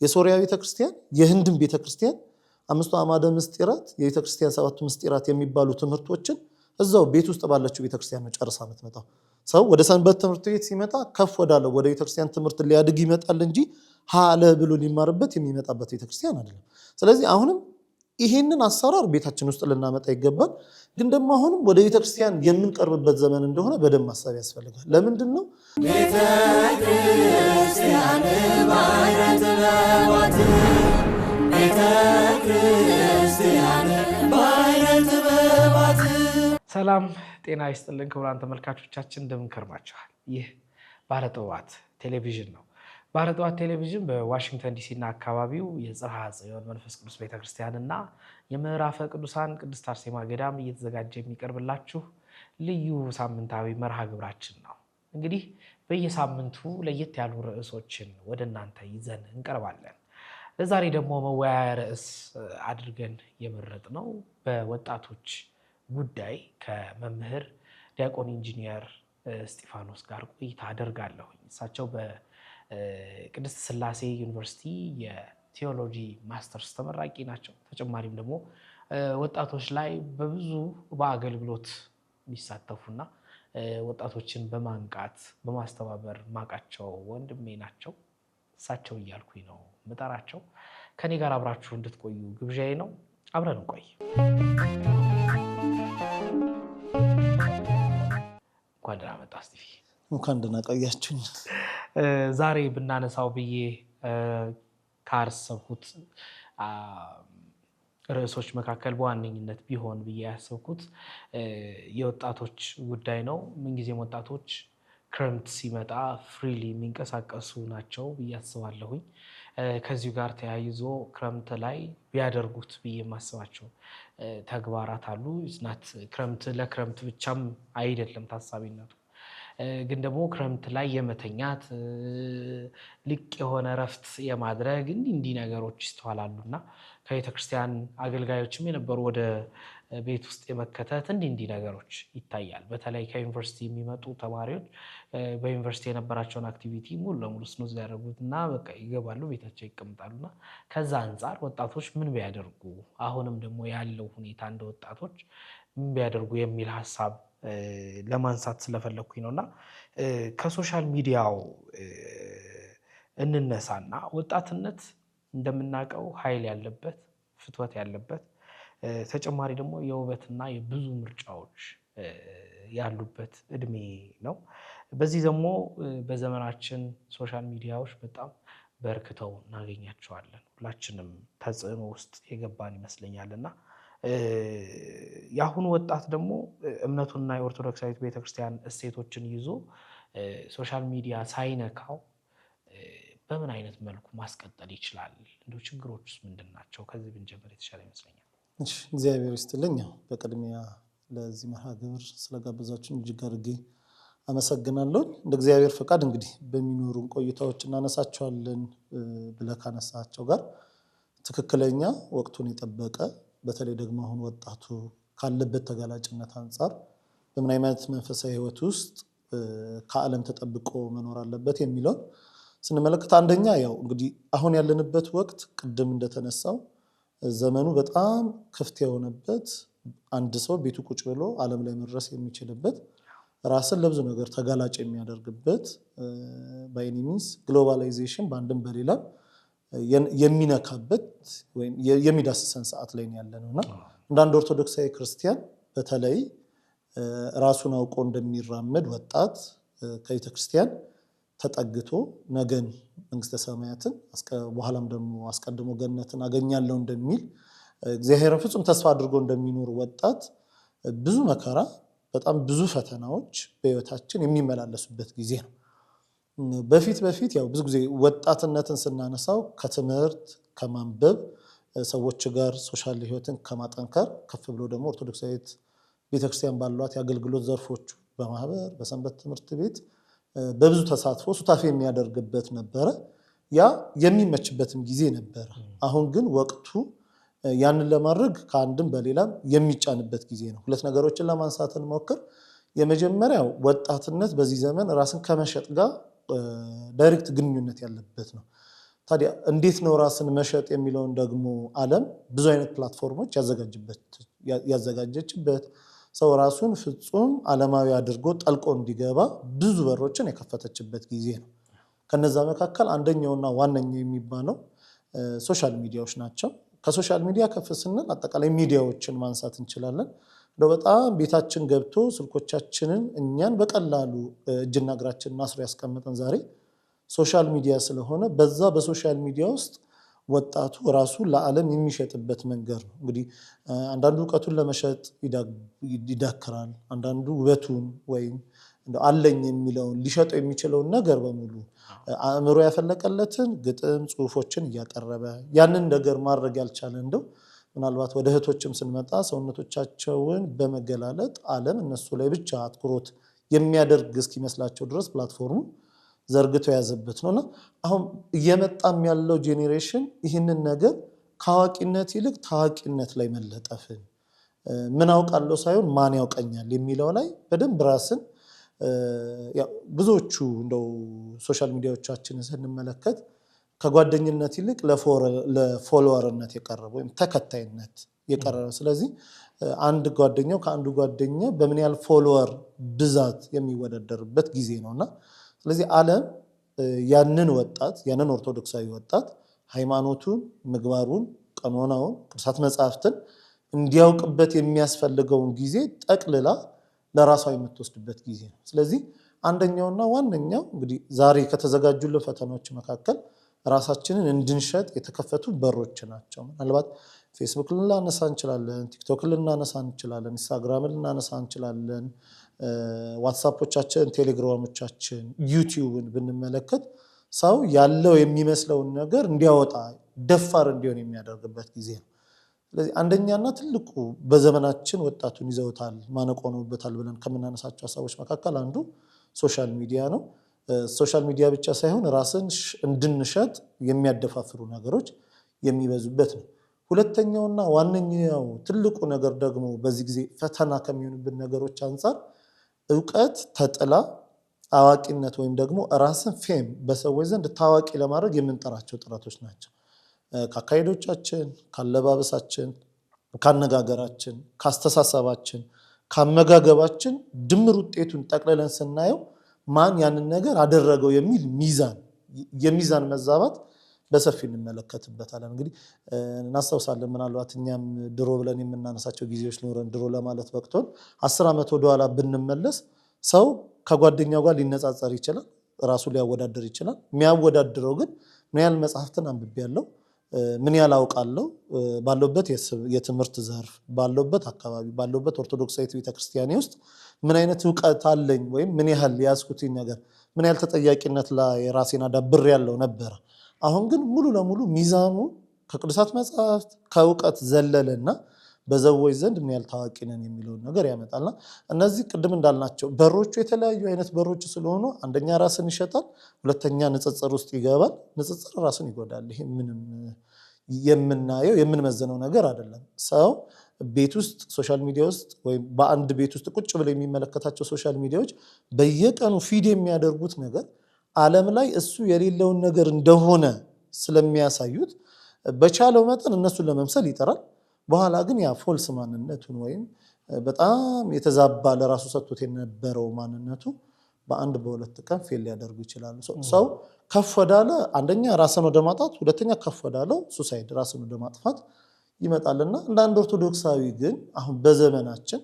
የሶሪያ ቤተክርስቲያን፣ የህንድን ቤተክርስቲያን አምስቱ አዕማደ ምስጢራት፣ የቤተክርስቲያን ሰባቱ ምስጢራት የሚባሉ ትምህርቶችን እዛው ቤት ውስጥ ባለችው ቤተክርስቲያን ነው ጨርሳ የምትመጣው። ሰው ወደ ሰንበት ትምህርት ቤት ሲመጣ ከፍ ወዳለው ወደ ቤተክርስቲያን ትምህርት ሊያድግ ይመጣል እንጂ ሀለ ብሎ ሊማርበት የሚመጣበት ቤተክርስቲያን አይደለም። ስለዚህ አሁንም ይሄንን አሰራር ቤታችን ውስጥ ልናመጣ ይገባል። ግን ደግሞ አሁንም ወደ ቤተክርስቲያን የምንቀርብበት ዘመን እንደሆነ በደንብ ማሰብ ያስፈልጋል። ለምንድን ነው ቤተክርስቲያን ባሕረ ጥበባት፣ ቤተክርስቲያን ባሕረ ጥበባት። ሰላም ጤና ይስጥልን ክቡራን ተመልካቾቻችን፣ እንደምን ከርማችኋል? ይህ ባሕረ ጥበባት ቴሌቪዥን ነው። ባሕረ ጥበባት ቴሌቪዥን በዋሽንግተን ዲሲ እና አካባቢው የጽርሐ ጽዮን መንፈስ ቅዱስ ቤተክርስቲያን እና የምዕራፈ ቅዱሳን ቅድስት አርሴማ ገዳም እየተዘጋጀ የሚቀርብላችሁ ልዩ ሳምንታዊ መርሃ ግብራችን ነው። እንግዲህ በየሳምንቱ ለየት ያሉ ርዕሶችን ወደ እናንተ ይዘን እንቀርባለን። ለዛሬ ደግሞ መወያያ ርዕስ አድርገን የመረጥነው በወጣቶች ጉዳይ ከመምህር ዲያቆን ኢንጂነር እስጢፋኖስ ጋር ቆይታ አደርጋለሁኝ። እሳቸው በቅድስት ሥላሴ ዩኒቨርሲቲ የቴዎሎጂ ማስተርስ ተመራቂ ናቸው። ተጨማሪም ደግሞ ወጣቶች ላይ በብዙ በአገልግሎት የሚሳተፉና ወጣቶችን በማንቃት በማስተባበር ማቃቸው ወንድሜ ናቸው። እሳቸው እያልኩኝ ነው ምጠራቸው። ከኔ ጋር አብራችሁ እንድትቆዩ ግብዣዬ ነው። አብረን እንቆይ። እንኳን ደህና መጣህ እስጢፊ። እንኳን ደህና ቆያችሁኝ። ዛሬ ብናነሳው ብዬ ካሰብኩት ርዕሶች መካከል በዋነኝነት ቢሆን ብዬ ያሰብኩት የወጣቶች ጉዳይ ነው። ምንጊዜም ወጣቶች ክረምት ሲመጣ freely የሚንቀሳቀሱ ናቸው ብዬ አስባለሁኝ። ከዚሁ ጋር ተያይዞ ክረምት ላይ ቢያደርጉት ብዬ የማስባቸው ተግባራት አሉ። ናት ክረምት ለክረምት ብቻም አይደለም ታሳቢነቱ፣ ግን ደግሞ ክረምት ላይ የመተኛት፣ ልቅ የሆነ እረፍት የማድረግ እንዲህ እንዲህ ነገሮች ይስተዋላሉ እና ከቤተክርስቲያን አገልጋዮችም የነበሩ ወደ ቤት ውስጥ የመከተት እንዲህ እንዲህ ነገሮች ይታያል። በተለይ ከዩኒቨርሲቲ የሚመጡ ተማሪዎች በዩኒቨርሲቲ የነበራቸውን activity ሙሉ ለሙሉ snooze ያደርጉት እና በቃ ይገባሉ፣ ቤታቸው ይቀምጣሉ። እና ከዛ አንጻር ወጣቶች ምን ቢያደርጉ፣ አሁንም ደግሞ ያለው ሁኔታ እንደ ወጣቶች ምን ቢያደርጉ የሚል ሀሳብ ለማንሳት ስለፈለግኩኝ ነው። እና ከ social media ው እንነሳና ወጣትነት እንደምናውቀው ኃይል ያለበት፣ ፍትወት ያለበት፣ ተጨማሪ ደግሞ የውበትና የብዙ ምርጫዎች ያሉበት እድሜ ነው። በዚህ ደግሞ በዘመናችን social media ዎች በጣም በርክተው እናገኛቸዋለን። ሁላችንም ተጽዕኖ ውስጥ የገባን ይመስለኛል። እና የአሁኑ ወጣት ደግሞ እምነቱንና የኦርቶዶክሳዊት ቤተክርስቲያን እሴቶችን ይዞ social media ሳይነካው በምን አይነት መልኩ ማስቀጠል ይችላል? እንደው ችግሮች ውስጥ ምንድን ናቸው? ከዚህ ብንጀምር የተሻለ ይመስለኛል። እሺ፣ እግዚአብሔር ይስጥልኝ። ያው በቅድሚያ ለዚህ መርሃ ግብር ስለጋበዛችሁን እጅግ አድርጌ አመሰግናለሁ። እንደ እግዚአብሔር ፈቃድ እንግዲህ በሚኖሩን ቆይታዎች እናነሳቸዋለን ብለህ ካነሳቸው ጋር ትክክለኛ ወቅቱን የጠበቀ፣ በተለይ ደግሞ አሁን ወጣቱ ካለበት ተጋላጭነት አንጻር በምን አይነት መንፈሳዊ ሕይወት ውስጥ ከዓለም ተጠብቆ መኖር አለበት የሚለውን ስንመለከት፣ አንደኛ ያው እንግዲህ አሁን ያለንበት ወቅት ቅድም እንደተነሳው ዘመኑ በጣም ክፍት የሆነበት፣ አንድ ሰው ቤቱ ቁጭ ብሎ ዓለም ላይ መድረስ የሚችልበት፣ ራስን ለብዙ ነገር ተጋላጭ የሚያደርግበት፣ by any means globalization በአንድም በሌላም የሚነካበት ወይም የሚዳስሰን ሰዓት ላይ ያለ ነው። እና እንደ አንድ ኦርቶዶክሳዊ ክርስቲያን፣ በተለይ ራሱን አውቆ እንደሚራመድ ወጣት፣ ከቤተ ክርስቲያን ተጠግቶ ነገን መንግስተ ሰማያትን በኋላም ደግሞ አስቀድሞ ገነትን አገኛለሁ እንደሚል፣ እግዚአብሔርን ፍጹም ተስፋ አድርጎ እንደሚኖር ወጣት ብዙ መከራ፣ በጣም ብዙ ፈተናዎች በህይወታችን የሚመላለሱበት ጊዜ ነው። በፊት በፊት ያው ብዙ ጊዜ ወጣትነትን ስናነሳው ከትምህርት፣ ከማንበብ፣ ሰዎች ጋር social ህይወትን ከማጠንከር ከፍ ብሎ ደግሞ ኦርቶዶክሳዊት ቤተክርስቲያን ባሏት የአገልግሎት ዘርፎቹ በማህበር፣ በሰንበት ትምህርት ቤት በብዙ ተሳትፎ ሱታፌ የሚያደርግበት ነበረ። ያ የሚመችበትም ጊዜ ነበረ። አሁን ግን ወቅቱ ያንን ለማድረግ ከአንድም በሌላም የሚጫንበት ጊዜ ነው። ሁለት ነገሮችን ለማንሳት እንሞክር። የመጀመሪያው ወጣትነት በዚህ ዘመን ራስን ከመሸጥ ጋር direct ግንኙነት ያለበት ነው። ታዲያ እንዴት ነው ራስን መሸጥ የሚለውን ደግሞ ዓለም ብዙ አይነት platform ኦች ያዘጋጀችበት፣ ሰው ራሱን ፍጹም ዓለማዊ አድርጎ ጠልቆ እንዲገባ ብዙ በሮችን የከፈተችበት ጊዜ ነው። ከነዛ መካከል አንደኛውና ዋነኛው የሚባለው social media ዎች ናቸው። ከ social media ከፍ ስንል አጠቃላይ ሚዲያዎችን ማንሳት እንችላለን። እንደው በጣም ቤታችን ገብቶ ስልኮቻችንን እኛን በቀላሉ እጅና እግራችንን አስሮ ያስቀመጠን ዛሬ social media ስለሆነ በዛ በ social media ውስጥ ወጣቱ ራሱ ለዓለም የሚሸጥበት መንገድ ነው። እንግዲህ አንዳንዱ እውቀቱን ለመሸጥ ይዳክራል። አንዳንዱ ውበቱን ወይም እንደው አለኝ የሚለውን ሊሸጠው የሚችለውን ነገር በሙሉ አእምሮ ያፈለቀለትን ግጥም፣ ጽሁፎችን እያቀረበ፣ ያንን ነገር ማድረግ ያልቻለ እንደው ምናልባት ወደ እህቶችም ስንመጣ ሰውነቶቻቸውን በመገላለጥ ዓለም እነሱ ላይ ብቻ አትኩሮት የሚያደርግ እስኪመስላቸው ድረስ platform ኡ ዘርግቶ የያዘበት ነው። እና አሁን እየመጣም ያለው generation ይህንን ነገር ከአዋቂነት ይልቅ ታዋቂነት ላይ መለጠፍን፣ ምን አውቃለሁ ሳይሆን ማን ያውቀኛል የሚለው ላይ በደንብ ራስን፣ ብዙዎቹ እንደው social media ዎቻችንን ስንመለከት ከጓደኝነት ይልቅ ለ follower ነት የቀረበ ወይም ተከታይነት የቀረበ፣ ስለዚህ አንድ ጓደኛው ከአንዱ ጓደኛ በምን ያህል follower ብዛት የሚወዳደርበት ጊዜ ነው። እና ስለዚህ ዓለም ያንን ወጣት፣ ያንን ኦርቶዶክሳዊ ወጣት ሃይማኖቱን፣ ምግባሩን፣ ቀኖናውን፣ ቅዱሳት መጽሐፍትን እንዲያውቅበት የሚያስፈልገውን ጊዜ ጠቅልላ ለራሷ የምትወስድበት ጊዜ ነው። ስለዚህ አንደኛውና ዋነኛው እንግዲህ ዛሬ ከተዘጋጁልን ፈተናዎች መካከል ራሳችንን እንድንሸጥ የተከፈቱ በሮች ናቸው። ምናልባት ፌስቡክ ልናነሳ እንችላለን፣ ቲክቶክ ልናነሳ እንችላለን፣ ኢንስታግራምን ልናነሳ እንችላለን፣ ዋትሳፖቻችን፣ ቴሌግራሞቻችን፣ ዩቲዩብን ብንመለከት ሰው ያለው የሚመስለውን ነገር እንዲያወጣ፣ ደፋር እንዲሆን የሚያደርግበት ጊዜ ነው። ስለዚህ አንደኛና ትልቁ በዘመናችን ወጣቱን ይዘውታል፣ ማነቆ ሆነውበታል ብለን ከምናነሳቸው ሀሳቦች መካከል አንዱ social media ነው። Social media ብቻ ሳይሆን ራስን እንድንሸጥ የሚያደፋፍሩ ነገሮች የሚበዙበት ነው። ሁለተኛውና ዋነኛው ትልቁ ነገር ደግሞ በዚህ ጊዜ ፈተና ከሚሆኑብን ነገሮች አንጻር እውቀት ተጥላ አዋቂነት ወይም ደግሞ ራስን fame፣ በሰዎች ዘንድ ታዋቂ ለማድረግ የምንጠራቸው ጥረቶች ናቸው። ከአካሄዶቻችን፣ ካለባበሳችን፣ ካነጋገራችን፣ ካስተሳሰባችን፣ ካመጋገባችን ድምር ውጤቱን ጠቅልለን ስናየው ማን ያንን ነገር አደረገው የሚል የሚዛን መዛባት በሰፊ እንመለከትበታለን። እንግዲህ እናስታውሳለን፣ ምናልባት እኛም ድሮ ብለን የምናነሳቸው ጊዜዎች ኖረን ድሮ ለማለት በቅቶን 10 ዓመት ወደኋላ ብንመለስ ሰው ከጓደኛው ጋር ሊነጻጸር ይችላል፣ ራሱ ሊያወዳድር ይችላል። የሚያወዳድረው ግን ምን ያህል መጽሐፍትን አንብቤያለሁ፣ ምን ያህል አውቃለሁ፣ ባለሁበት የትምህርት ዘርፍ፣ ባለሁበት አካባቢ፣ ባለሁበት ኦርቶዶክሳዊት ቤተክርስቲያኔ ውስጥ ምን አይነት እውቀት አለኝ ወይም ምን ያህል የያዝኩትን ነገር፣ ምን ያህል ተጠያቂነት ላይ ራሴን አዳብሬያለሁ ነበረ። አሁን ግን ሙሉ ለሙሉ ሚዛኑ ከቅዱሳት መጽሐፍት፣ ከእውቀት ዘለለና በሰዎች ዘንድ ምን ያህል ታዋቂ ነን የሚለውን ነገር ያመጣልና እነዚህ ቅድም እንዳልናቸው በሮቹ የተለያዩ አይነት በሮች ስለሆኑ አንደኛ ራስን ይሸጣል፣ ሁለተኛ ንጽጽር ውስጥ ይገባል። ንጽጽር ራስን ይጎዳል። ይሄ ምንም የምናየው የምንመዝነው ነገር አይደለም። ሰው ቤት ውስጥ social media ውስጥ ወይም በአንድ ቤት ውስጥ ቁጭ ብለው የሚመለከታቸው social media ዎች በየቀኑ feed የሚያደርጉት ነገር ዓለም ላይ እሱ የሌለውን ነገር እንደሆነ ስለሚያሳዩት በቻለው መጠን እነሱን ለመምሰል ይጥራል። በኋላ ግን ያ false ማንነቱን ወይም በጣም የተዛባ ለራሱ ሰጥቶት የነበረው ማንነቱ በአንድ በሁለት ቀን fail ሊያደርጉ ይችላሉ። ሰው ከፍ ወዳለ አንደኛ ራስን ወደ ማጣት፣ ሁለተኛ ከፍ ወዳለው suicide፣ ራስን ወደ ማጥፋት ይመጣልና እንደ አንድ ኦርቶዶክሳዊ ግን አሁን በዘመናችን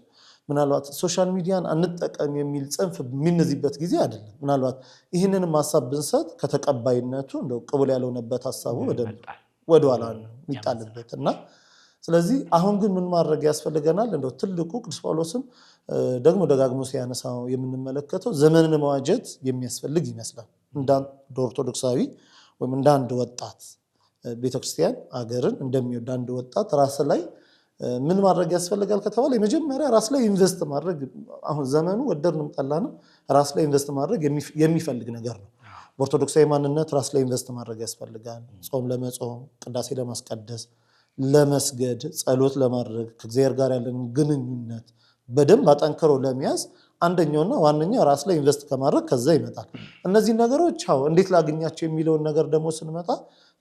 ምናልባት social media ን አንጠቀም የሚል ጽንፍ የሚነዚበት ጊዜ አይደለም። ምናልባት ይህንንም ሀሳብ ብንሰጥ ከተቀባይነቱ እንደው ቅቡል ያልሆነበት ሀሳቡ በደንብ ወደኋላ ነው የሚጣልበት። እና ስለዚህ አሁን ግን ምን ማድረግ ያስፈልገናል? እንደው ትልቁ ቅዱስ ጳውሎስም ደግሞ ደጋግሞ ሲያነሳው የምንመለከተው ዘመንን መዋጀት የሚያስፈልግ ይመስላል። እንደ አንድ ኦርቶዶክሳዊ ወይም እንደ አንድ ወጣት፣ ቤተክርስቲያን አገርን እንደሚወድ አንድ ወጣት ራስ ላይ ምን ማድረግ ያስፈልጋል ከተባለ የመጀመሪያ ራስ ላይ invest ማድረግ፣ አሁን ዘመኑ ወደድንም ጠላንም ራስ ላይ invest ማድረግ የሚፈልግ ነገር ነው። በኦርቶዶክሳዊ ማንነት ራስ ላይ invest ማድረግ ያስፈልጋል። ጾም ለመጾም፣ ቅዳሴ ለማስቀደስ፣ ለመስገድ፣ ጸሎት ለማድረግ፣ ከእግዚአብሔር ጋር ያለንን ግንኙነት በደንብ አጠንክሮ ለመያዝ አንደኛውና ዋነኛው ራስ ላይ invest ከማድረግ ከዛ ይመጣል። እነዚህ ነገሮች አዎ እንዴት ላግኛቸው የሚለውን ነገር ደግሞ ስንመጣ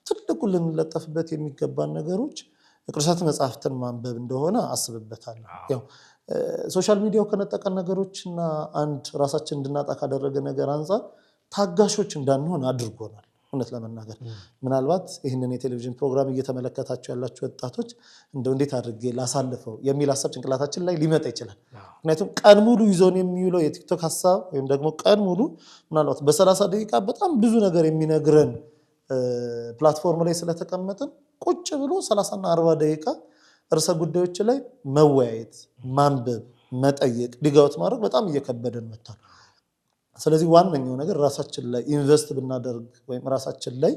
ትልቁ ልንለጠፍበት የሚገባን ነገሮች ቅዱሳት መጽሐፍትን ማንበብ እንደሆነ አስብበታለሁ። ያው social media ው ከነጠቀን ነገሮችና አንድ ራሳችን እንድናጣ ካደረገ ነገር አንጻር ታጋሾች እንዳንሆን አድርጎናል። እውነት ለመናገር ምናልባት ይህንን የቴሌቪዥን ፕሮግራም እየተመለከታችሁ ያላችሁ ወጣቶች እንደው እንዴት አድርጌ ላሳልፈው የሚል ሀሳብ ጭንቅላታችን ላይ ሊመጣ ይችላል። ምክንያቱም ቀን ሙሉ ይዞን የሚውለው የቲክቶክ ሀሳብ ወይም ደግሞ ቀን ሙሉ ምናልባት በ30 ደቂቃ በጣም ብዙ ነገር የሚነግረን platform ላይ ስለተቀመጥን ቁጭ ብሎ 30ና 40 ደቂቃ ርዕሰ ጉዳዮች ላይ መወያየት፣ ማንበብ፣ መጠየቅ፣ dig out ማድረግ በጣም እየከበደን መጥቷል። ስለዚህ ዋነኛው ነገር ራሳችን ላይ invest ብናደርግ ወይም ራሳችን ላይ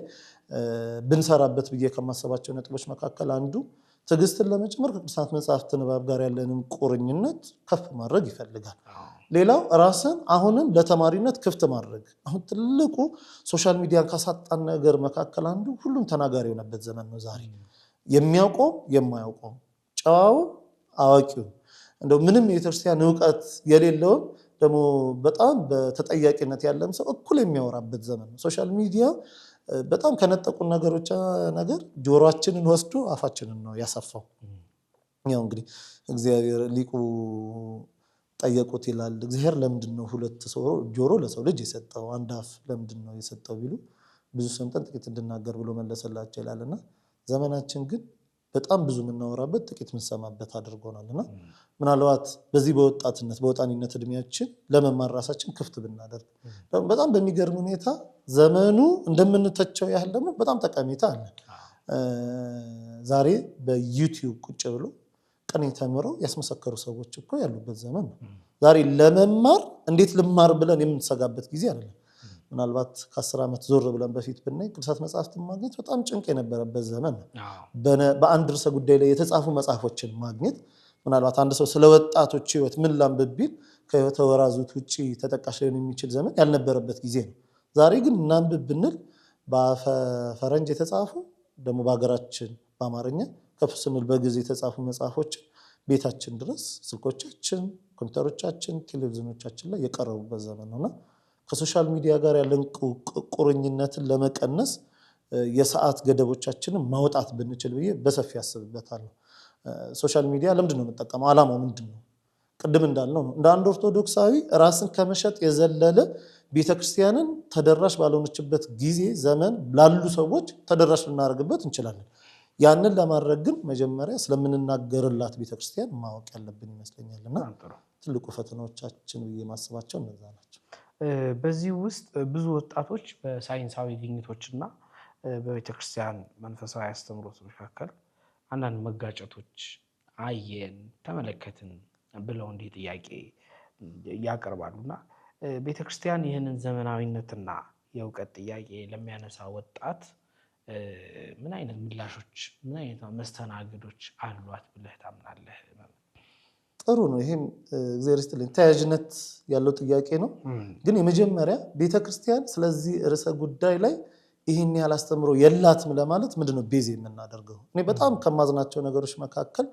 ብንሰራበት ብዬ ከማሰባቸው ነጥቦች መካከል አንዱ ትዕግስትን ለመጨመር ከቅዱሳት መጽሐፍት ንባብ ጋር ያለንን ቁርኝነት ከፍ ማድረግ ይፈልጋል። ሌላው ራስን አሁንም ለተማሪነት ክፍት ማድረግ። አሁን ትልቁ social media ን ካሳጣን ነገር መካከል አንዱ ሁሉም ተናጋሪ የሆነበት ዘመን ነው ዛሬ። የሚያውቀውም የማያውቀውም፣ ጨዋውም አዋቂውም፣ እንደው ምንም የቤተክርስቲያን እውቀት የሌለውም ደግሞ በጣም በተጠያቂነት ያለም ሰው እኩል የሚያወራበት ዘመን ነው። Social media በጣም ከነጠቁን ነገሮች ነገር ጆሮአችንን ወስዶ አፋችንን ነው ያሰፋው። ያው እንግዲህ እግዚአብሔር ሊቁ ጠየቁት ይላል። እግዚአብሔር ለምንድን ነው ሁለት ጆሮ ለሰው ልጅ የሰጠው አንድ አፍ ለምንድን ነው የሰጠው ቢሉ ብዙ ሰምተን ጥቂት እንድናገር ብሎ መለሰላቸው ይላል። እና ዘመናችን ግን በጣም ብዙ የምናወራበት ጥቂት የምንሰማበት አድርጎናል። እና ምናልባት በዚህ በወጣትነት በወጣኒነት እድሜያችን ለመማር ራሳችን ክፍት ብናደርግ በጣም በሚገርም ሁኔታ ዘመኑ እንደምንተቸው ያህል ደግሞ በጣም ጠቀሜታ አለ። ዛሬ በዩቲዩብ ቁጭ ብሎ ቅኔ ተምረው ያስመሰከሩ ሰዎች እኮ ያሉበት ዘመን ነው። ዛሬ ለመማር እንዴት ልማር ብለን የምንሰጋበት ጊዜ አይደለም። ምናልባት ከ10 ዓመት ዞር ብለን በፊት ብናይ ቅዱሳት መጽሐፍትን ማግኘት በጣም ጭንቅ የነበረበት ዘመን ነው። በአንድ ርዕሰ ጉዳይ ላይ የተጻፉ መጽሐፎችን ማግኘት ምናልባት አንድ ሰው ስለ ወጣቶች ሕይወት ምን ላንብብ ቢል ከሕይወተ ወራዙት ውጭ ተጠቃሽ ሊሆን የሚችል ዘመን ያልነበረበት ጊዜ ነው። ዛሬ ግን እናንብብ ብንል በአፈ ፈረንጅ የተጻፉ ደግሞ በሀገራችን በአማርኛ ከፍ ስንል በግዕዝ የተጻፉ መጽሐፎችን ቤታችን ድረስ ስልኮቻችን፣ ኮምፒውተሮቻችን፣ ቴሌቪዥኖቻችን ላይ የቀረቡበት ዘመን ነውና ከ social media ጋር ያለን ቁርኝነትን ለመቀነስ የሰዓት ገደቦቻችንን ማውጣት ብንችል ብዬ በሰፊ አስብበታለሁ። Social media ለምንድን ነው የምጠቀመው? ዓላማው ምንድን ነው? ቅድም እንዳልነው ነው። እንደ አንድ ኦርቶዶክሳዊ ራስን ከመሸጥ የዘለለ ቤተክርስቲያንን ተደራሽ ባልሆነችበት ጊዜ ዘመን ላሉ ሰዎች ተደራሽ ልናደርግበት እንችላለን። ያንን ለማድረግ ግን መጀመሪያ ስለምንናገርላት ቤተክርስቲያን ማወቅ ያለብን ይመስለኛል። እና ትልቁ ፈተናዎቻችን ብዬ ማስባቸው እነዛ ናቸው። በዚህ ውስጥ ብዙ ወጣቶች በሳይንሳዊ ግኝቶችና በቤተክርስቲያን መንፈሳዊ አስተምህሮት መካከል አንዳንድ መጋጨቶች አየን፣ ተመለከትን ብለው እንዲህ ጥያቄ ያቀርባሉ። እና ቤተክርስቲያን ይህንን ዘመናዊነትና የእውቀት ጥያቄ ለሚያነሳ ወጣት ምን አይነት ምላሾች፣ ምን አይነት መስተናግዶች አሏት ብለህ ታምናለህ? ጥሩ ነው። ይሄም እግዚአብሔር ይስጥልኝ ተያያዥነት ያለው ጥያቄ ነው። ግን የመጀመሪያ ቤተክርስቲያን ስለዚህ ርዕሰ ጉዳይ ላይ ይህን ያህል አስተምሮ የላትም ለማለት ምንድን ነው base የምናደርገው? እኔ በጣም ከማዝናቸው ነገሮች መካከል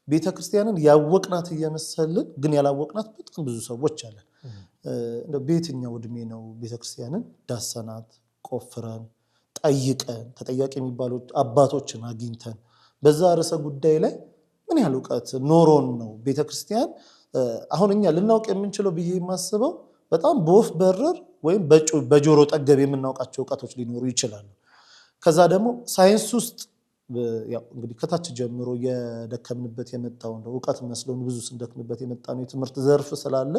ቤተክርስቲያንን ያወቅናት እየመሰልን ግን ያላወቅናት በጣም ብዙ ሰዎች አለን። በየትኛው እድሜ ነው ቤተክርስቲያንን ዳሰናት፣ ቆፍረን፣ ጠይቀን ተጠያቂ የሚባሉ አባቶችን አግኝተን በዛ ርዕሰ ጉዳይ ላይ ምን ያህል እውቀት ኖሮን ነው ቤተክርስቲያን አሁን እኛ ልናውቅ የምንችለው ብዬ የማስበው በጣም በወፍ በረር ወይም በጆሮ ጠገብ የምናውቃቸው እውቀቶች ሊኖሩ ይችላሉ። ከዛ ደግሞ ሳይንስ ውስጥ እንግዲህ ከታች ጀምሮ የደከምንበት የመጣው እውቀት መስሎን ብዙ ስንደክምበት የመጣ ነው የትምህርት ዘርፍ ስላለ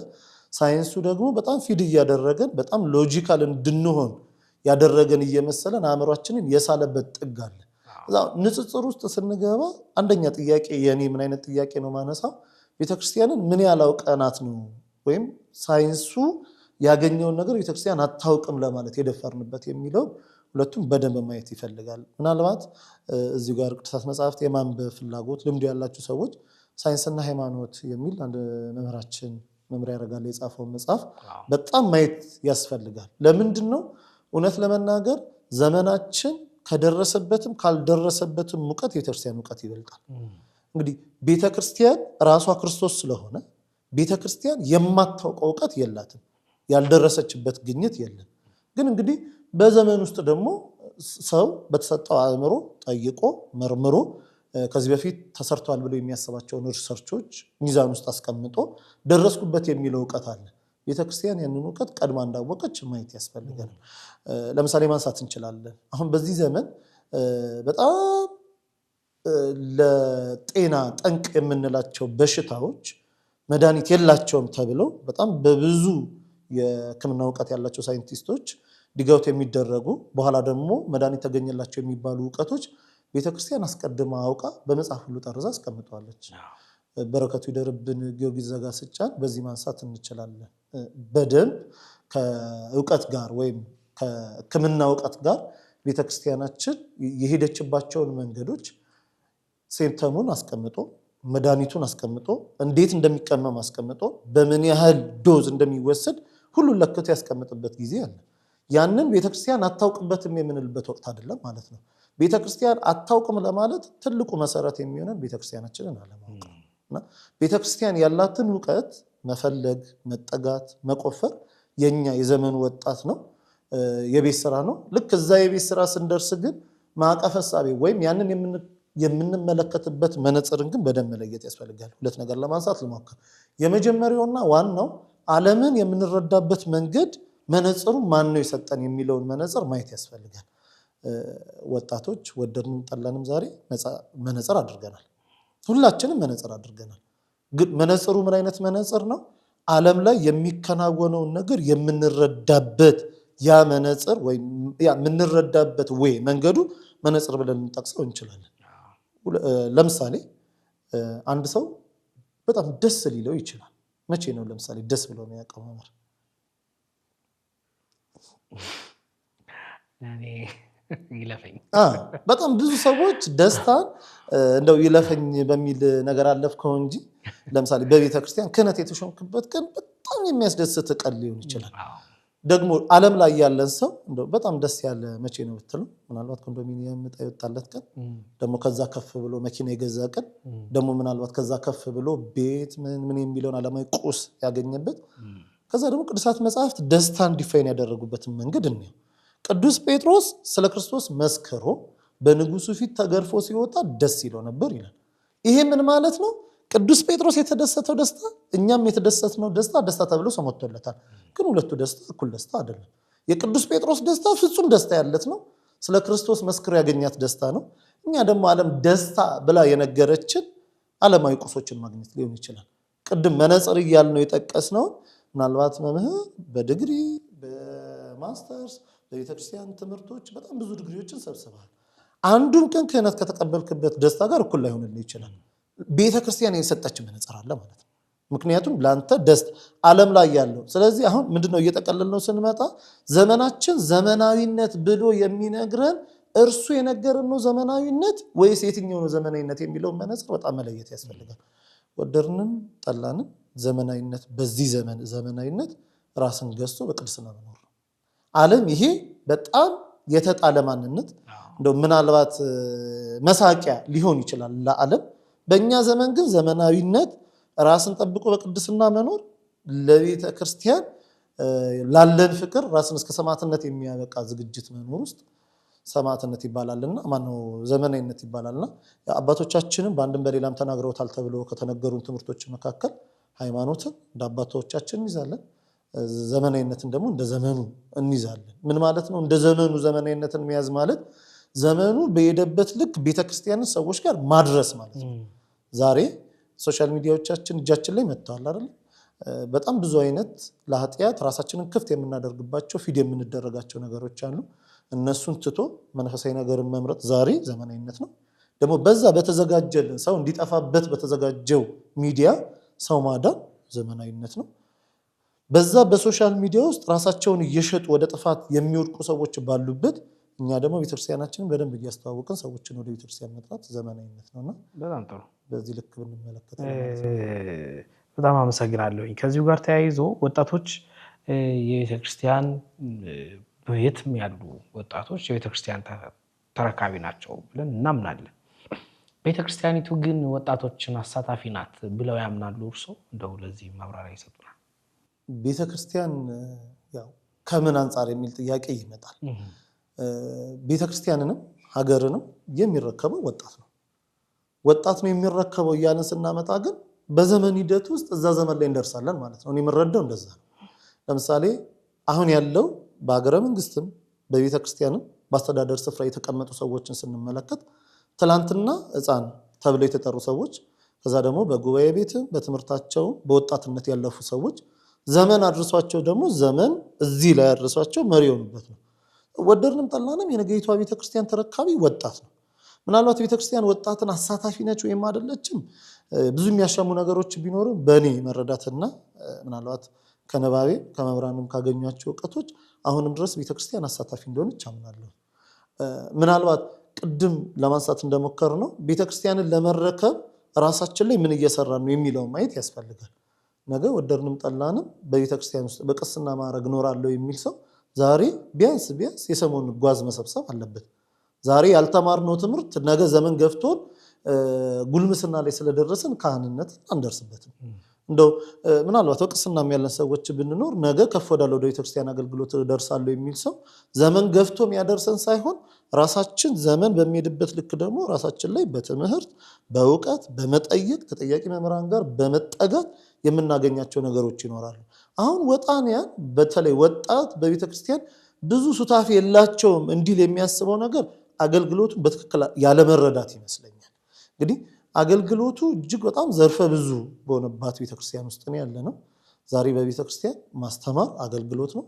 ሳይንሱ ደግሞ በጣም feed እያደረገን በጣም logical እንድንሆን ያደረገን እየመሰለን አእምሯችንን የሳለበት ጥግ አለ። እዛ ንጽጽር ውስጥ ስንገባ አንደኛ ጥያቄ የኔ ምን አይነት ጥያቄ ነው ማነሳው፣ ቤተክርስቲያንን ምን ያህል አውቀናት ነው ወይም ሳይንሱ ያገኘውን ነገር ቤተክርስቲያን አታውቅም ለማለት የደፈርንበት የሚለው ሁለቱም በደንብ ማየት ይፈልጋል። ምናልባት እዚሁ ጋር ቅዱሳት መጽሐፍት የማንበብ ፍላጎት ልምዱ ያላችሁ ሰዎች ሳይንስና ሃይማኖት የሚል አንድ መምህራችን መምሪያ ያደርጋል የጻፈውን መጽሐፍ በጣም ማየት ያስፈልጋል። ለምንድን ነው እውነት ለመናገር ዘመናችን ከደረሰበትም ካልደረሰበትም እውቀት የቤተክርስቲያን እውቀት ይበልጣል። እንግዲህ ቤተክርስቲያን ራሷ ክርስቶስ ስለሆነ ቤተክርስቲያን የማታውቀው እውቀት የላትም፣ ያልደረሰችበት ግኝት የለም። ግን እንግዲህ በዘመን ውስጥ ደግሞ ሰው በተሰጠው አእምሮ ጠይቆ መርምሮ ከዚህ በፊት ተሰርተዋል ብሎ የሚያስባቸውን research ኦች ሚዛን ውስጥ አስቀምጦ ደረስኩበት የሚለው እውቀት አለ። ቤተክርስቲያን ያንን እውቀት ቀድማ እንዳወቀች ማየት ያስፈልገናል። ለምሳሌ ማንሳት እንችላለን። አሁን በዚህ ዘመን በጣም ለጤና ጠንቅ የምንላቸው በሽታዎች መድኃኒት የላቸውም ተብለው በጣም በብዙ የሕክምና እውቀት ያላቸው ሳይንቲስቶች dig out የሚደረጉ፣ በኋላ ደግሞ መድኃኒት ተገኘላቸው የሚባሉ እውቀቶች ቤተክርስቲያን አስቀድማ አውቃ በመጽሐፍ ሁሉ ጠርዛ አስቀምጠዋለች። በረከቱ ይደርብን ጊዮርጊስ ዘጋስጫን በዚህ ማንሳት እንችላለን። በደንብ ከእውቀት ጋር ወይም ከሕክምና እውቀት ጋር ቤተክርስቲያናችን የሄደችባቸውን መንገዶች symptom ኡን አስቀምጦ፣ መድኃኒቱን አስቀምጦ፣ እንዴት እንደሚቀመም አስቀምጦ፣ በምን ያህል dose እንደሚወሰድ ሁሉን ለክቶ ያስቀምጥበት ጊዜ አለ። ያንን ቤተክርስቲያን አታውቅበትም የምንልበት ወቅት አይደለም ማለት ነው። ቤተክርስቲያን አታውቅም ለማለት ትልቁ መሰረት የሚሆነን ቤተክርስቲያናችንን አለማወቅ ነው። እና ቤተክርስቲያን ያላትን እውቀት መፈለግ፣ መጠጋት፣ መቆፈር የኛ የዘመኑ ወጣት ነው የቤት ስራ ነው። ልክ እዛ የቤት ስራ ስንደርስ ግን ማዕቀፈ እሳቤ ወይም ያንን የምንመለከትበት መነጽርን ግን በደንብ መለየት ያስፈልጋል። ሁለት ነገር ለማንሳት ልሞክር። የመጀመሪያውና ዋናው ዓለምን የምንረዳበት መንገድ መነጽሩ ማን ነው የሰጠን የሚለውን መነጽር ማየት ያስፈልጋል። ወጣቶች ወደድንም ጠላንም ዛሬ መነጽር አድርገናል። ሁላችንም መነጽር አድርገናል። ግን መነጽሩ ምን አይነት መነጽር ነው? ዓለም ላይ የሚከናወነውን ነገር የምንረዳበት ያ መነጽር ወይም ያ የምንረዳበት ወይ መንገዱ መነጽር ብለን ልንጠቅሰው እንችላለን። ለምሳሌ አንድ ሰው በጣም ደስ ሊለው ይችላል። መቼ ነው ለምሳሌ ደስ ብሎ የሚያውቀው መምህር? እኔ ይለፈኝ። በጣም ብዙ ሰዎች ደስታን እንደው ይለፈኝ በሚል ነገር አለፍከው እንጂ ለምሳሌ በቤተ ክርስቲያን ክህነት የተሾምክበት ቀን በጣም የሚያስደስት ቀን ሊሆን ይችላል። ደግሞ ዓለም ላይ ያለን ሰው እንደው በጣም ደስ ያለ መቼ ነው ብትለው ምናልባት ኮንዶሚኒየም ዕጣ የወጣለት ቀን፣ ደግሞ ከዛ ከፍ ብሎ መኪና የገዛ ቀን፣ ደግሞ ምናልባት ከዛ ከፍ ብሎ ቤት ምን ምን የሚለውን ዓለማዊ ቁስ ያገኘበት። ከዛ ደግሞ ቅዱሳት መጽሐፍት ደስታን define ያደረጉበትን መንገድ እንየው። ቅዱስ ጴጥሮስ ስለ ክርስቶስ መስክሮ በንጉሱ ፊት ተገርፎ ሲወጣ ደስ ይለው ነበር ይላል። ይሄ ምን ማለት ነው? ቅዱስ ጴጥሮስ የተደሰተው ደስታ እኛም የተደሰትነው ደስታ ደስታ ተብሎ ስም ወጥቶለታል። ግን ሁለቱ ደስታ እኩል ደስታ አይደለም። የቅዱስ ጴጥሮስ ደስታ ፍጹም ደስታ ያለት ነው። ስለ ክርስቶስ መስክሮ ያገኛት ደስታ ነው። እኛ ደግሞ ዓለም ደስታ ብላ የነገረችን ዓለማዊ ቁሶችን ማግኘት ሊሆን ይችላል። ቅድም መነጽር እያልነው የጠቀስነው ምናልባት መምህር በዲግሪ፣ በማስተርስ፣ በቤተክርስቲያን ትምህርቶች በጣም ብዙ ዲግሪዎችን ሰብስበሃል። አንዱም ቀን ክህነት ከተቀበልክበት ደስታ ጋር እኩል ላይሆንልህ ይችላል። ቤተክርስቲያን የሰጠች መነጽር አለ ማለት ነው። ምክንያቱም ለአንተ ደስታ ዓለም ላይ ያለው። ስለዚህ አሁን ምንድነው እየጠቀለልነው ስንመጣ ዘመናችን ዘመናዊነት ብሎ የሚነግረን እርሱ የነገረን ነው ዘመናዊነት ወይስ የትኛው ነው ዘመናዊነት የሚለውን መነጽር በጣም መለየት ያስፈልጋል። ወደድንም ጠላንም ዘመናዊነት በዚህ ዘመን ዘመናዊነት ራስን ገዝቶ በቅድስና መኖር ነው። ዓለም ይሄ በጣም የተጣለ ማንነት እንደው ምናልባት መሳቂያ ሊሆን ይችላል ለዓለም። በእኛ ዘመን ግን ዘመናዊነት ራስን ጠብቆ በቅድስና መኖር፣ ለቤተ ክርስቲያን ላለን ፍቅር ራስን እስከ ሰማዕትነት የሚያበቃ ዝግጅት መኖር ውስጥ ሰማዕትነት ይባላልና ማነው ዘመናዊነት ይባላልና አባቶቻችንም በአንድም በሌላም ተናግረውታል ተብሎ ከተነገሩን ትምህርቶች መካከል ሃይማኖትን እንደ አባቶቻችን እንይዛለን፣ ዘመናዊነትን ደግሞ እንደ ዘመኑ እንይዛለን። ምን ማለት ነው? እንደ ዘመኑ ዘመናዊነትን መያዝ ማለት ዘመኑ በሄደበት ልክ ቤተክርስቲያንን ሰዎች ጋር ማድረስ ማለት ነው። ዛሬ social media ዎቻችን እጃችን ላይ መጥተዋል አይደል? በጣም ብዙ አይነት ለኃጢአት ራሳችንን ክፍት የምናደርግባቸው feed የምንደረጋቸው ነገሮች አሉ። እነሱን ትቶ መንፈሳዊ ነገርን መምረጥ ዛሬ ዘመናዊነት ነው። ደግሞ በዛ በተዘጋጀልን ሰው እንዲጠፋበት በተዘጋጀው ሚዲያ ሰው ማዳን ዘመናዊነት ነው። በዛ በ social media ውስጥ ራሳቸውን እየሸጡ ወደ ጥፋት የሚወድቁ ሰዎች ባሉበት እኛ ደግሞ ቤተክርስቲያናችንን በደንብ እያስተዋወቅን ሰዎችን ወደ ቤተክርስቲያን መጥራት ዘመናዊነት ነውና በጣም ጥሩ። በዚህ ልክ ብንመለከት በጣም አመሰግናለሁኝ። ከዚሁ ጋር ተያይዞ ወጣቶች የቤተክርስቲያን በየትም ያሉ ወጣቶች የቤተክርስቲያን ተረካቢ ናቸው ብለን እናምናለን። ቤተክርስቲያኒቱ ግን ወጣቶችን አሳታፊ ናት ብለው ያምናሉ እርሶ? እንደው ለዚህ ማብራሪያ ይሰጡናል። ቤተክርስቲያን ያው ከምን አንጻር የሚል ጥያቄ ይመጣል። ቤተክርስቲያንንም ሀገርንም የሚረከበው ወጣት ነው። ወጣት ነው የሚረከበው እያልን ስናመጣ ግን በዘመን ሂደት ውስጥ እዛ ዘመን ላይ እንደርሳለን ማለት ነው። እኔ የምረዳው እንደዛ ነው። ለምሳሌ አሁን ያለው በሀገረ መንግስትም በቤተክርስቲያንም በአስተዳደር ስፍራ የተቀመጡ ሰዎችን ስንመለከት ትላንትና ሕፃን ተብለው የተጠሩ ሰዎች ከዛ ደግሞ በጉባኤ ቤትም በትምህርታቸው በወጣትነት ያለፉ ሰዎች ዘመን አድርሷቸው ደግሞ ዘመን እዚህ ላይ አድርሷቸው መሪ የሆኑበት ነው። ወደድንም ጠላንም የነገይቷ ቤተክርስቲያን ተረካቢ ወጣት ነው። ምናልባት ቤተክርስቲያን ወጣትን አሳታፊ ነች ወይም አይደለችም ብዙ የሚያሻሙ ነገሮች ቢኖርም በእኔ መረዳትና ምናልባት ከነባቤ ከመምህራንም ካገኟቸው እውቀቶች አሁንም ድረስ ቤተክርስቲያን አሳታፊ እንደሆነች አምናለሁ። ምናልባት ቅድም ለማንሳት እንደሞከር ነው ቤተክርስቲያንን ለመረከብ ራሳችን ላይ ምን እየሰራ ነው የሚለውን ማየት ያስፈልጋል። ነገ ወደድንም ጠላንም በቤተክርስቲያን ውስጥ በቅስና ማዕረግ እኖራለሁ የሚል ሰው ዛሬ ቢያንስ ቢያንስ የሰሞን ጓዝ መሰብሰብ አለበት። ዛሬ ያልተማርነው ትምህርት ነገ ዘመን ገፍቶን ጉልምስና ላይ ስለደረስን ካህንነት አንደርስበትም። እንደው ምናልባት በቅስናም ያለን ሰዎች ብንኖር ነገ ከፍ ወዳለ ወደ ቤተክርስቲያን አገልግሎት ደርሳለሁ የሚል ሰው ዘመን ገፍቶ የሚያደርሰን ሳይሆን ራሳችን ዘመን በሚሄድበት ልክ ደግሞ ራሳችን ላይ በትምህርት በእውቀት በመጠየቅ ተጠያቂ መምህራን ጋር በመጠጋት የምናገኛቸው ነገሮች ይኖራሉ። አሁን ወጣንያን በተለይ ወጣት በቤተክርስቲያን ብዙ ሱታፌ የላቸውም እንዲል የሚያስበው ነገር አገልግሎቱን በትክክል ያለመረዳት ይመስለኛል። እንግዲህ አገልግሎቱ እጅግ በጣም ዘርፈ ብዙ በሆነባት ቤተክርስቲያን ውስጥ ነው ያለ ነው። ዛሬ በቤተክርስቲያን ማስተማር አገልግሎት ነው፣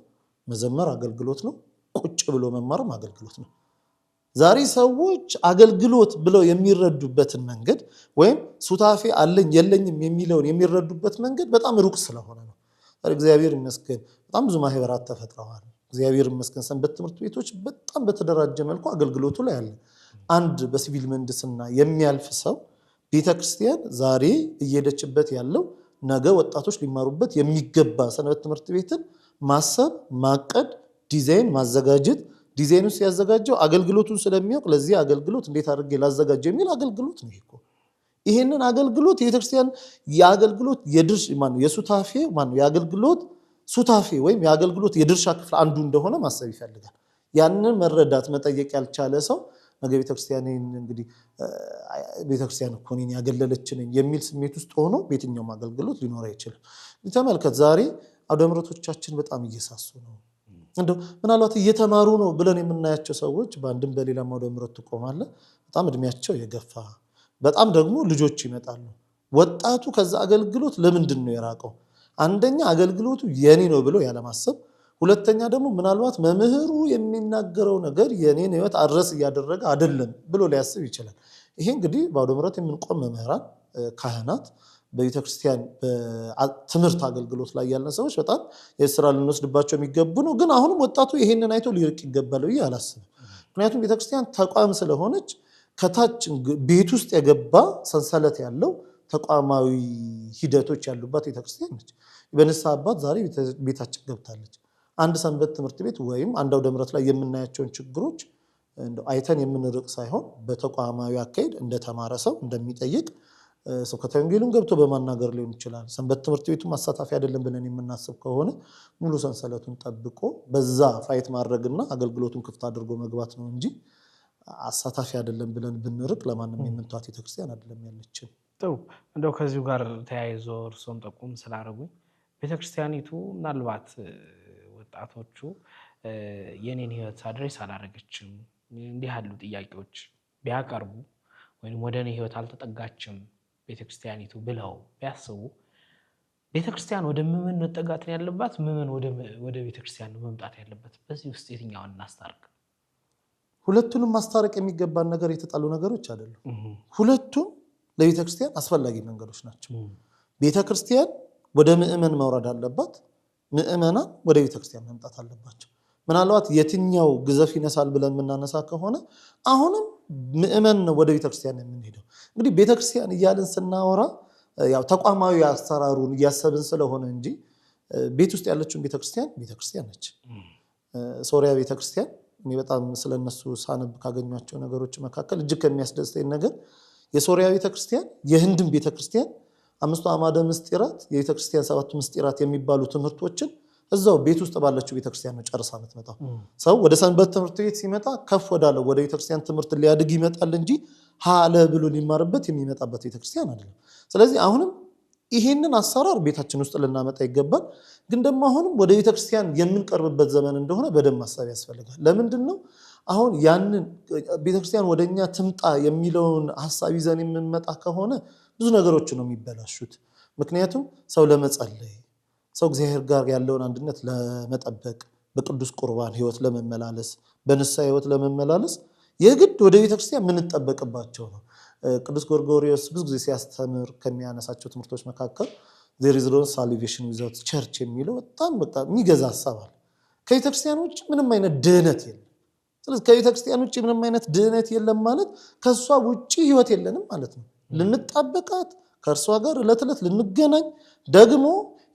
መዘመር አገልግሎት ነው፣ ቁጭ ብሎ መማርም አገልግሎት ነው። ዛሬ ሰዎች አገልግሎት ብለው የሚረዱበትን መንገድ ወይም ሱታፌ አለኝ የለኝም የሚለውን የሚረዱበት መንገድ በጣም ሩቅ ስለሆነ ነው። ዛሬ እግዚአብሔር ይመስገን በጣም ብዙ ማህበራት ተፈጥረዋል። እግዚአብሔር ይመስገን ሰንበት ትምህርት ቤቶች በጣም በተደራጀ መልኩ አገልግሎቱ ላይ አለ። አንድ በሲቪል ምህንድስና የሚያልፍ ሰው ቤተክርስቲያን ዛሬ እየሄደችበት ያለው ነገ ወጣቶች ሊማሩበት የሚገባ ሰንበት ትምህርት ቤትን ማሰብ፣ ማቀድ፣ ዲዛይን ማዘጋጀት ዲዛይኑ ሲያዘጋጀው አገልግሎቱን ስለሚያውቅ ለዚህ አገልግሎት እንዴት አድርጌ ላዘጋጀው የሚል አገልግሎት ነው እኮ። ይሄንን አገልግሎት የቤተክርስቲያን የአገልግሎት የድርሻ ማነው የሱታፌ ማነው የአገልግሎት ሱታፌ ወይም የአገልግሎት የድርሻ ክፍል አንዱ እንደሆነ ማሰብ ይፈልጋል። ያንን መረዳት መጠየቅ ያልቻለ ሰው ነገ ቤተክርስቲያን እንግዲህ ቤተክርስቲያን እኮ እኔን ያገለለች ነኝ የሚል ስሜት ውስጥ ሆኖ በየትኛውም አገልግሎት ሊኖር አይችልም። ተመልከት፣ ዛሬ አውደ ምሕረቶቻችን በጣም እየሳሱ ነው። እንደው ምናልባት እየተማሩ ነው ብለን የምናያቸው ሰዎች በአንድም በሌላም አውደ ምሕረት ትቆማለህ፣ በጣም እድሜያቸው የገፋ በጣም ደግሞ ልጆች ይመጣሉ። ወጣቱ ከዛ አገልግሎት ለምንድን ነው የራቀው? አንደኛ አገልግሎቱ የኔ ነው ብሎ ያለማሰብ፣ ሁለተኛ ደግሞ ምናልባት መምህሩ የሚናገረው ነገር የኔን ሕይወት address እያደረገ አይደለም ብሎ ሊያስብ ይችላል። ይሄ እንግዲህ በአውደ ምሕረት የምንቆም መምህራን፣ ካህናት፣ በቤተክርስቲያን ትምህርት አገልግሎት ላይ ያለን ሰዎች በጣም የስራ ልንወስድባቸው የሚገቡ ነው። ግን አሁንም ወጣቱ ይሄንን አይቶ ሊርቅ ይገባል ብዬ አላስብም። ምክንያቱም ቤተክርስቲያን ተቋም ስለሆነች ከታች ቤት ውስጥ የገባ ሰንሰለት ያለው ተቋማዊ ሂደቶች ያሉባት ቤተክርስቲያን ነች። በንስሐ አባት ዛሬ ቤታችን ገብታለች። አንድ ሰንበት ትምህርት ቤት ወይም አንድ አውደ ምሕረት ላይ የምናያቸውን ችግሮች አይተን የምንርቅ ሳይሆን በተቋማዊ አካሄድ እንደተማረ ሰው እንደሚጠይቅ ስብከተ ወንጌሉን ገብቶ በማናገር ሊሆን ይችላል። ሰንበት ትምህርት ቤቱ ማሳታፊ አይደለም ብለን የምናስብ ከሆነ ሙሉ ሰንሰለቱን ጠብቆ በዛ fight ማድረግና አገልግሎቱን ክፍት አድርጎ መግባት ነው እንጂ አሳታፊ አይደለም ብለን ብንርቅ ለማንም የምንተዋት ቤተክርስቲያን አይደለም ያለችን። ጥሩ፣ እንደው ከዚሁ ጋር ተያይዞ እርሶም ጠቁም ስላደረጉኝ ቤተክርስቲያኒቱ ምናልባት ወጣቶቹ የኔን ሕይወት address አላደረገችም እንዲህ ያሉ ጥያቄዎች ቢያቀርቡ ወይም ወደ እኔ ሕይወት አልተጠጋችም ቤተክርስቲያኒቱ ብለው ቢያስቡ ቤተክርስቲያን ወደ ምዕመን መጠጋት ነው ያለባት፣ ምዕመን ወደ ቤተክርስቲያን ነው መምጣት ያለበት። በዚህ ውስጥ የትኛውን እናስታርቅ? ሁለቱንም ማስታረቅ የሚገባን ነገር የተጣሉ ነገሮች አይደሉም። ሁለቱም ለቤተክርስቲያን አስፈላጊ መንገዶች ናቸው። ቤተክርስቲያን ወደ ምዕመን መውረድ አለባት፣ ምዕመናን ወደ ቤተክርስቲያን መምጣት አለባቸው። ምናልባት የትኛው ግዘፍ ይነሳል ብለን የምናነሳ ከሆነ አሁንም ምዕመን ነው ወደ ቤተክርስቲያን የምንሄደው። እንግዲህ ቤተክርስቲያን እያልን ስናወራ ያው ተቋማዊ አሰራሩን እያሰብን ስለሆነ እንጂ ቤት ውስጥ ያለችውን ቤተክርስቲያን ቤተክርስቲያን ነች። ሶሪያ ቤተክርስቲያን እኔ በጣም ስለነሱ ሳነብ ካገኟቸው ነገሮች መካከል እጅግ ከሚያስደስተኝ ነገር የሶሪያ ቤተክርስቲያን የህንድን ቤተክርስቲያን አምስቱ አዕማደ ምስጢራት የቤተክርስቲያን ሰባቱ ምስጢራት የሚባሉ ትምህርቶችን እዛው ቤት ውስጥ ባለችው ቤተክርስቲያን ነው ጨርሳ የምትመጣው። ሰው ወደ ሰንበት ትምህርት ቤት ሲመጣ ከፍ ወዳለው ወደ ቤተክርስቲያን ትምህርት ሊያድግ ይመጣል እንጂ ሀለ ብሎ ሊማርበት የሚመጣበት ቤተክርስቲያን አይደለም። ስለዚህ አሁንም ይሄንን አሰራር ቤታችን ውስጥ ልናመጣ ይገባል። ግን ደግሞ አሁንም ወደ ቤተክርስቲያን የምንቀርብበት ዘመን እንደሆነ በደንብ ማሰብ ያስፈልጋል። ለምንድን ነው አሁን ያንን ቤተክርስቲያን ወደኛ ትምጣ የሚለውን ሀሳብ ይዘን የምንመጣ ከሆነ ብዙ ነገሮች ነው የሚበላሹት። ምክንያቱም ሰው ለመጸለይ፣ ሰው እግዚአብሔር ጋር ያለውን አንድነት ለመጠበቅ፣ በቅዱስ ቁርባን ህይወት ለመመላለስ፣ በንስሐ ህይወት ለመመላለስ የግድ ወደ ቤተክርስቲያን የምንጠበቅባቸው ነው። ቅዱስ ጎርጎርዮስ ብዙ ጊዜ ሲያስተምር ከሚያነሳቸው ትምህርቶች መካከል "There is no salvation without church" የሚለው በጣም በቃ የሚገዛ ሀሳብ አለ። ከቤተክርስቲያን ውጭ ምንም አይነት ድህነት የለም። ስለዚህ ከቤተክርስቲያን ውጭ ምንም አይነት ድህነት የለም ማለት ከእሷ ውጭ ህይወት የለንም ማለት ነው። ልንጣበቃት፣ ከእርሷ ጋር ዕለት ዕለት ልንገናኝ፣ ደግሞ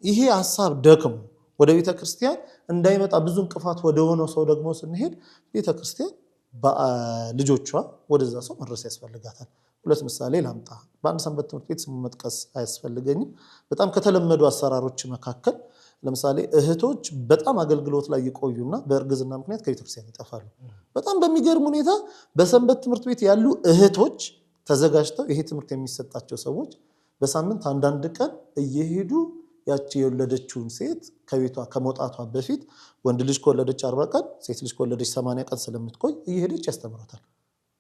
ይሄ ሀሳብ ደክሞ ወደ ቤተክርስቲያን እንዳይመጣ ብዙ እንቅፋት ወደ ሆነው ሰው ደግሞ ስንሄድ ቤተክርስቲያን ልጆቿ ወደዛ ሰው መድረስ ያስፈልጋታል። ሁለት ምሳሌ ላምጣ። በአንድ ሰንበት ትምህርት ቤት ስሙ መጥቀስ አያስፈልገኝም። በጣም ከተለመዱ አሰራሮች መካከል ለምሳሌ እህቶች በጣም አገልግሎት ላይ ይቆዩና በእርግዝና ምክንያት ከቤተክርስቲያን ይጠፋሉ። በጣም በሚገርም ሁኔታ በሰንበት ትምህርት ቤት ያሉ እህቶች ተዘጋጅተው ይሄ ትምህርት የሚሰጣቸው ሰዎች በሳምንት አንዳንድ ቀን እየሄዱ ያቺ የወለደችውን ሴት ከቤቷ ከመውጣቷ በፊት፣ ወንድ ልጅ ከወለደች 40 ቀን፣ ሴት ልጅ ከወለደች 80 ቀን ስለምትቆይ እየሄደች ያስተምራታል።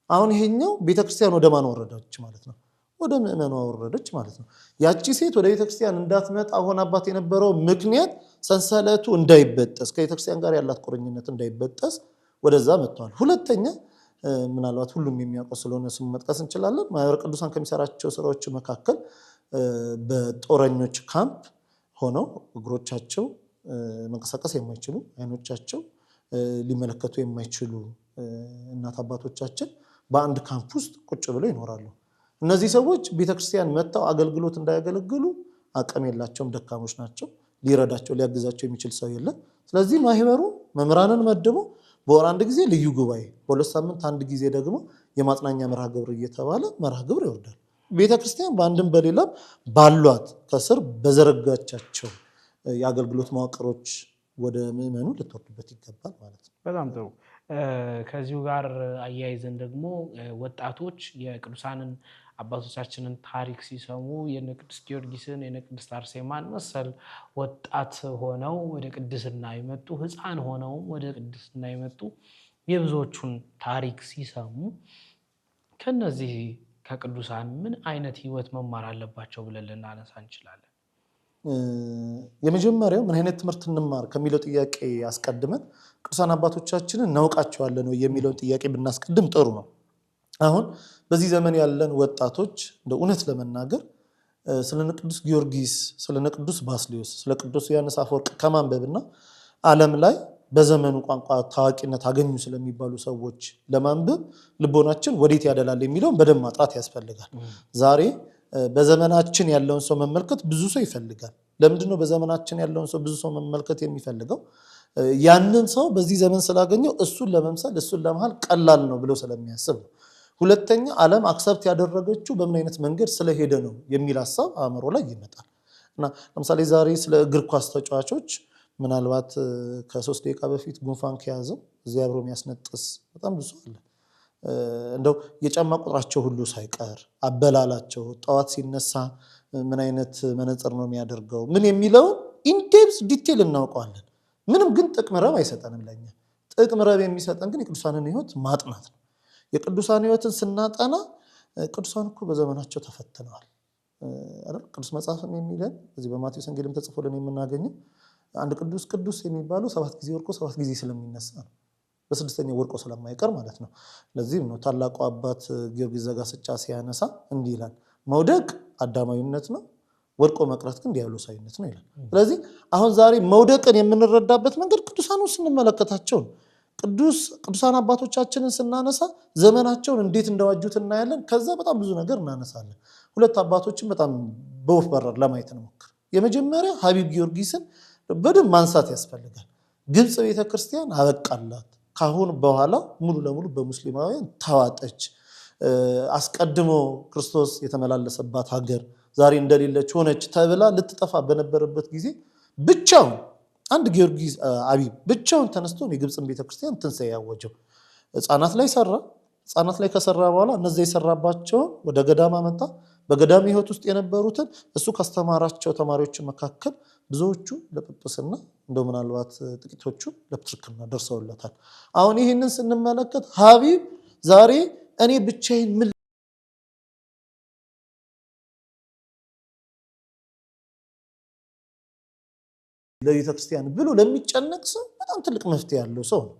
አሁን ይሄኛው ቤተክርስቲያን ወደ ማን ወረደች ማለት ነው? ወደ ምዕመኗ ወረደች ማለት ነው። ያቺ ሴት ወደ ቤተክርስቲያን እንዳትመጣ ሆናባት የነበረው ምክንያት ሰንሰለቱ እንዳይበጠስ፣ ከቤተክርስቲያን ጋር ያላት ቁርኝነት እንዳይበጠስ ወደዛ መጥተዋል። ሁለተኛ፣ ምናልባት ሁሉም የሚያውቀው ስለሆነ ስሙ መጥቀስ እንችላለን። ማህበረ ቅዱሳን ከሚሰራቸው ስራዎች መካከል በጦረኞች ካምፕ ሆነው እግሮቻቸው መንቀሳቀስ የማይችሉ፣ አይኖቻቸው ሊመለከቱ የማይችሉ እናት አባቶቻችን በአንድ ካምፕ ውስጥ ቁጭ ብለው ይኖራሉ። እነዚህ ሰዎች ቤተክርስቲያን መጥተው አገልግሎት እንዳያገለግሉ አቅም የላቸውም፣ ደካሞች ናቸው። ሊረዳቸው ሊያግዛቸው የሚችል ሰው የለም። ስለዚህ ማህበሩ መምህራንን መድቦ በወር አንድ ጊዜ ልዩ ጉባኤ፣ በ2 ሳምንት አንድ ጊዜ ደግሞ የማጽናኛ መርሃ ግብር እየተባለ መርሃ ግብር ይወርዳል። ቤተክርስቲያን በአንድም በሌላም ባሏት ከስር በዘረጋቻቸው የአገልግሎት መዋቅሮች ወደ ምዕመኑ ልትወርድበት ይገባል ማለት ነው። በጣም ጥሩ። ከዚሁ ጋር አያይዘን ደግሞ ወጣቶች የቅዱሳንን አባቶቻችንን ታሪክ ሲሰሙ የነ ቅዱስ ጊዮርጊስን፣ የነ ቅድስት አርሴማን መሰል ወጣት ሆነው ወደ ቅድስና የመጡ፣ ሕፃን ሆነውም ወደ ቅድስና የመጡ የብዙዎቹን ታሪክ ሲሰሙ ከነዚህ ከቅዱሳን ምን አይነት ሕይወት መማር አለባቸው ብለን ልናነሳ እንችላለን? የመጀመሪያው ምን አይነት ትምህርት እንማር ከሚለው ጥያቄ አስቀድመን ቅዱሳን አባቶቻችንን እናውቃቸዋለን ወይ የሚለውን ጥያቄ ብናስቀድም ጥሩ ነው። አሁን በዚህ ዘመን ያለን ወጣቶች እንደ እውነት ለመናገር ስለነ ቅዱስ ጊዮርጊስ፣ ስለነ ቅዱስ ባስልዮስ፣ ስለ ቅዱስ ዮሐንስ አፈወርቅ ከማንበብና ዓለም ላይ በዘመኑ ቋንቋ ታዋቂነት አገኙ ስለሚባሉ ሰዎች ለማንበብ ልቦናችን ወዴት ያደላል የሚለውን በደንብ ማጥራት ያስፈልጋል። ዛሬ በዘመናችን ያለውን ሰው መመልከት ብዙ ሰው ይፈልጋል። ለምንድን ነው በዘመናችን ያለውን ሰው ብዙ ሰው መመልከት የሚፈልገው? ያንን ሰው በዚህ ዘመን ስላገኘው እሱን ለመምሰል፣ እሱን ለመሃል ቀላል ነው ብሎ ስለሚያስብ ነው። ሁለተኛ፣ ዓለም accept ያደረገችው በምን አይነት መንገድ ስለሄደ ነው የሚል ሀሳብ አእምሮ ላይ ይመጣል። እና ለምሳሌ ዛሬ ስለ እግር ኳስ ተጫዋቾች ምናልባት ከ3 ደቂቃ በፊት ጉንፋን ከያዘው እዚህ አብሮ የሚያስነጥስ በጣም ብዙ አለ። እንደው የጫማ ቁጥራቸው ሁሉ ሳይቀር፣ አበላላቸው፣ ጠዋት ሲነሳ ምን አይነት መነጽር ነው የሚያደርገው፣ ምን የሚለውን in depth detail እናውቀዋለን። ምንም ግን ጥቅም ረብ አይሰጠንም ለኛ። ጥቅም ረብ የሚሰጠን ግን የቅዱሳንን ሕይወት ማጥናት ነው። የቅዱሳን ሕይወትን ስናጠና ቅዱሳን እኮ በዘመናቸው ተፈትነዋል አይደል? ቅዱስ መጽሐፍም የሚለን፣ እዚህ በማቴዎስ ወንጌልም ተጽፎልን የምናገኘው፣ አንድ ቅዱስ ቅዱስ የሚባለው ሰባት ጊዜ ወድቆ ሰባት ጊዜ ስለሚነሳ ነው። በስድስተኛው ወድቆ ስለማይቀር ማለት ነው። ለዚህም ነው ታላቁ አባት ጊዮርጊስ ዘጋስጫ ሲያነሳ እንዲህ ይላል፣ መውደቅ አዳማዊነት ነው፣ ወድቆ መቅረት ግን ዲያብሎሳዊነት ነው ይላል። ስለዚህ አሁን ዛሬ መውደቅን የምንረዳበት መንገድ ቅዱሳኑን ስንመለከታቸው ነው። ቅዱሳን አባቶቻችንን ስናነሳ ዘመናቸውን እንዴት እንደዋጁት እናያለን። ከዛ በጣም ብዙ ነገር እናነሳለን። ሁለት አባቶችን በጣም በወፍ በረር ለማየት እንሞክር። የመጀመሪያ ሀቢብ ጊዮርጊስን በደንብ ማንሳት ያስፈልጋል። ግብፅ ቤተክርስቲያን አበቃላት፣ ካሁን በኋላ ሙሉ ለሙሉ በሙስሊማውያን ተዋጠች፣ አስቀድሞ ክርስቶስ የተመላለሰባት ሀገር ዛሬ እንደሌለች ሆነች ተብላ ልትጠፋ በነበረበት ጊዜ ብቻውን አንድ ጊዮርጊስ አቢብ ብቻውን ተነስቶ የግብፅን ቤተክርስቲያን ትንሣኤ ያወጀው ህፃናት ላይ ሰራ። ህፃናት ላይ ከሰራ በኋላ እነዚያ የሰራባቸውን ወደ ገዳም አመጣ። በገዳም ህይወት ውስጥ የነበሩትን እሱ ካስተማራቸው ተማሪዎች መካከል ብዙዎቹ ለጵጵስና እንደው ምናልባት ጥቂቶቹ ለፕትርክና ደርሰውለታል። አሁን ይህንን ስንመለከት ሀቢብ ዛሬ እኔ ብቻዬን ምን ለቤተክርስቲያን ብሎ ለሚጨነቅ ሰው በጣም ትልቅ መፍትሄ ያለው ሰው ነው።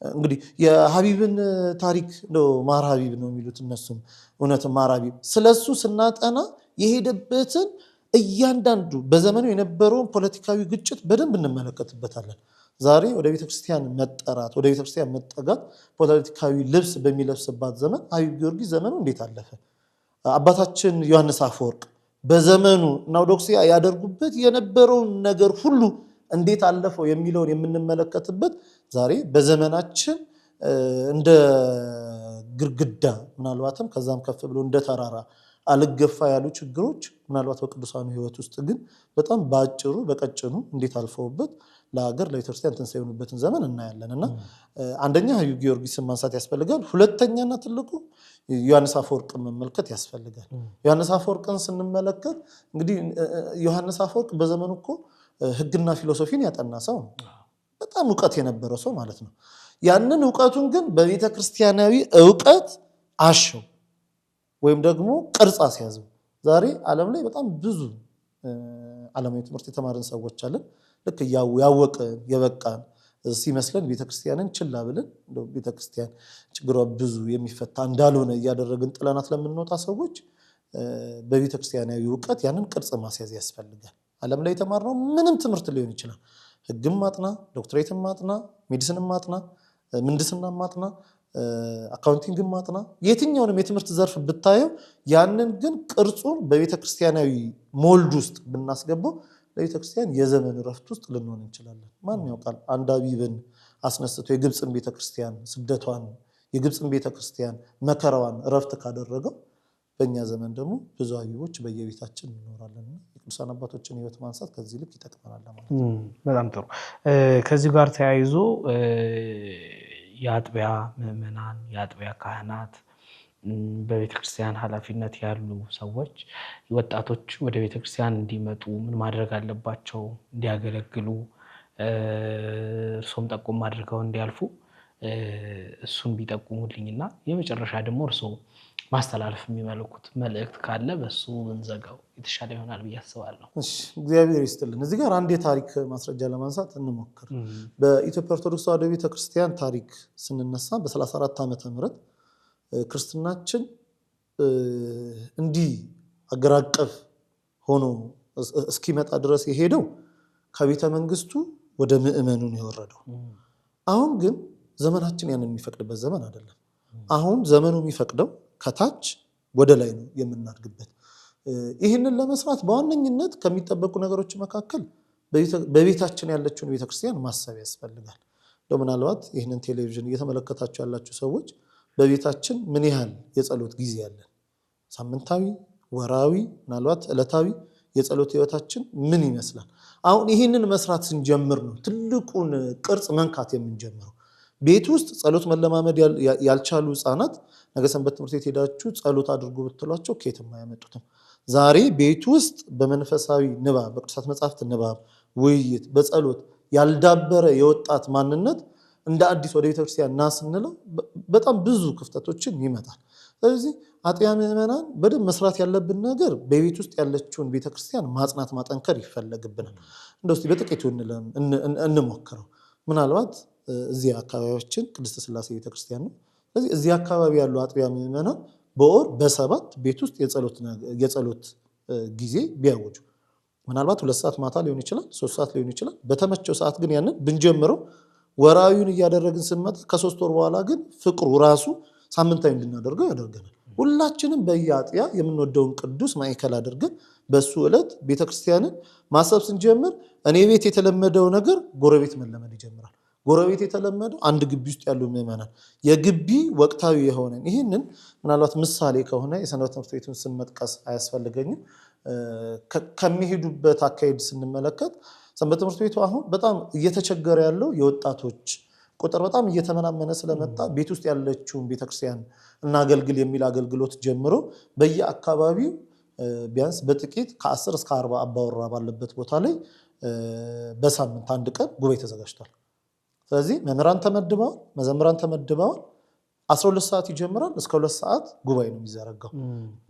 እንግዲህ የሀቢብን ታሪክ እንደው ማር ሀቢብ ነው የሚሉት እነሱም፣ እውነትም ማር ሀቢብ ስለሱ ስናጠና የሄደበትን እያንዳንዱ በዘመኑ የነበረውን ፖለቲካዊ ግጭት በደንብ እንመለከትበታለን። ዛሬ ወደ ቤተክርስቲያን መጠራት፣ ወደ ቤተክርስቲያን መጠጋት ፖለቲካዊ ልብስ በሚለብስባት ዘመን ሀቢብ ጊዮርጊስ ዘመኑ እንዴት አለፈ? አባታችን ዮሐንስ አፈወርቅ በዘመኑ እና ኦርቶዶክሲያ ያደርጉበት የነበረውን ነገር ሁሉ እንዴት አለፈው የሚለውን የምንመለከትበት፣ ዛሬ በዘመናችን እንደ ግርግዳ ምናልባትም ከዛም ከፍ ብሎ እንደ ተራራ አልገፋ ያሉ ችግሮች ምናልባት በቅዱሳኑ ሕይወት ውስጥ ግን በጣም በአጭሩ በቀጭኑ እንዴት አልፈውበት ለሀገር ለቤተክርስቲያን ትንሣኤ የሆኑበትን ዘመን እናያለን። እና አንደኛ ሀቢብ ጊዮርጊስን ማንሳት ያስፈልጋል። ሁለተኛና ትልቁ ዮሐንስ አፈወርቅን መመልከት ያስፈልጋል። ዮሐንስ አፈወርቅን ስንመለከት እንግዲህ ዮሐንስ አፈወርቅ በዘመኑ እኮ ሕግና ፊሎሶፊን ያጠና ሰው ነው። በጣም እውቀት የነበረው ሰው ማለት ነው። ያንን እውቀቱን ግን በቤተ ክርስቲያናዊ እውቀት አሸው ወይም ደግሞ ቅርጽ አስያዘው። ዛሬ ዓለም ላይ በጣም ብዙ ዓለማዊ ትምህርት የተማርን ሰዎች አለን። ልክ ያወቅን የበቃን ሲመስለን ቤተክርስቲያንን ችላ ብለን ቤተክርስቲያን ችግሯ ብዙ የሚፈታ እንዳልሆነ እያደረግን ጥለናት ለምንወጣ ሰዎች በቤተክርስቲያናዊ እውቀት ያንን ቅርጽ ማስያዝ ያስፈልጋል። ዓለም ላይ የተማርነው ምንም ትምህርት ሊሆን ይችላል። ሕግም ማጥና፣ ዶክትሬትም ማጥና፣ medicine ም ማጥና፣ ምህንድስና ማጥና፣ accounting ም ማጥና፣ የትኛውንም የትምህርት ዘርፍ ብታየው ያንን ግን ቅርጹን በቤተክርስቲያናዊ mold ውስጥ ብናስገባው ለቤተክርስቲያን የዘመን እረፍት ውስጥ ልንሆን እንችላለን። ማን ያውቃል? አንድ አቢብን አስነስቶ የግብፅን ቤተክርስቲያን ስደቷን፣ የግብፅን ቤተክርስቲያን መከራዋን እረፍት ካደረገው በእኛ ዘመን ደግሞ ብዙ አቢቦች በየቤታችን እንኖራለን። የቅዱሳን አባቶችን ሕይወት ማንሳት ከዚህ ልክ ይጠቅመናል ማለት ነው። በጣም ጥሩ። ከዚህ ጋር ተያይዞ የአጥቢያ ምዕመናን፣ የአጥቢያ ካህናት፣ በቤተክርስቲያን ኃላፊነት ያሉ ሰዎች ወጣቶች ወደ ቤተክርስቲያን እንዲመጡ ምን ማድረግ አለባቸው? እንዲያገለግሉ እርሶም ጠቆም አድርገው እንዲያልፉ እሱን ቢጠቁሙልኝና የመጨረሻ ደግሞ እርሶ ማስተላለፍ የሚመለኩት መልእክት ካለ በሱ ብንዘጋው የተሻለ ይሆናል ብዬ አስባለሁ። እሺ፣ እግዚአብሔር ይስጥልን። እዚህ ጋር አንድ የታሪክ ማስረጃ ለማንሳት እንሞክር። በኢትዮጵያ ኦርቶዶክስ ተዋሕዶ ቤተክርስቲያን ታሪክ ስንነሳ በ34 ዓመተ ምህረት ክርስትናችን እንዲህ አገር አቀፍ ሆኖ እስኪመጣ ድረስ የሄደው ከቤተ መንግስቱ ወደ ምዕመኑ ነው የወረደው። አሁን ግን ዘመናችን ያንን የሚፈቅድበት ዘመን አይደለም። አሁን ዘመኑ የሚፈቅደው ከታች ወደ ላይ ነው የምናድግበት። ይህንን ለመስራት በዋነኝነት ከሚጠበቁ ነገሮች መካከል በቤታችን ያለችውን ቤተክርስቲያን ማሰብ ያስፈልጋል። እንደው ምናልባት ይህንን ቴሌቪዥን እየተመለከታችሁ ያላችሁ ሰዎች በቤታችን ምን ያህል የጸሎት ጊዜ አለን? ሳምንታዊ፣ ወራዊ፣ ምናልባት ዕለታዊ የጸሎት ህይወታችን ምን ይመስላል? አሁን ይህንን መስራት ስንጀምር ነው ትልቁን ቅርጽ መንካት የምንጀምረው። ቤት ውስጥ ጸሎት መለማመድ ያልቻሉ ህፃናት ነገ ሰንበት ትምህርት ቤት ሄዳችሁ ጸሎት አድርጉ ብትሏቸው ከየትም አያመጡትም። ዛሬ ቤት ውስጥ በመንፈሳዊ ንባብ፣ በቅዱሳት መጽሐፍት ንባብ፣ ውይይት፣ በጸሎት ያልዳበረ የወጣት ማንነት እንደ አዲስ ወደ ቤተክርስቲያን ና ስንለው በጣም ብዙ ክፍተቶችን ይመጣል። ስለዚህ አጥቢያ ምዕመናን በደንብ መስራት ያለብን ነገር በቤት ውስጥ ያለችውን ቤተክርስቲያን ማጽናት ማጠንከር ይፈለግብናል። እንደው እስኪ በጥቂቱ እንሞክረው። ምናልባት እዚህ አካባቢያችን ቅድስት ሥላሴ ቤተክርስቲያን ነው። ስለዚህ እዚህ አካባቢ ያሉ አጥቢያ ምዕመናን በወር በሰባት ቤት ውስጥ የጸሎት ጊዜ ቢያወጁ ምናልባት 2 ሰዓት ማታ ሊሆን ይችላል፣ 3 ሰዓት ሊሆን ይችላል። በተመቸው ሰዓት ግን ያንን ብንጀምረው ወራዊውን እያደረግን ስንመጣ ከ3 ወር በኋላ ግን ፍቅሩ ራሱ ሳምንታዊ እንድናደርገው ያደርገናል። ሁላችንም በየአጥቢያ የምንወደውን ቅዱስ ማዕከል አድርገን በሱ ዕለት ቤተክርስቲያንን ማሰብ ስንጀምር እኔ ቤት የተለመደው ነገር ጎረቤት መለመድ ይጀምራል። ጎረቤት የተለመደው አንድ ግቢ ውስጥ ያሉ ምዕመናን የግቢ ወቅታዊ የሆነ ይህንን ምናልባት ምሳሌ ከሆነ የሰንበት ትምህርት ቤቱን ስም መጥቀስ አያስፈልገኝም። ከሚሄዱበት አካሄድ ስንመለከት ሰንበት ትምህርት ቤቱ አሁን በጣም እየተቸገረ ያለው የወጣቶች ቁጥር በጣም እየተመናመነ ስለመጣ ቤት ውስጥ ያለችውን ቤተክርስቲያን እናገልግል የሚል አገልግሎት ጀምሮ በየአካባቢው ቢያንስ በጥቂት ከ10 እስከ 40 አባወራ ባለበት ቦታ ላይ በሳምንት አንድ ቀን ጉባኤ ተዘጋጅቷል። ስለዚህ መምህራን ተመድበዋል፣ መዘምራን ተመድበዋል። 12 ሰዓት ይጀምራል፣ እስከ 2 ሰዓት ጉባኤ ነው የሚዘረጋው።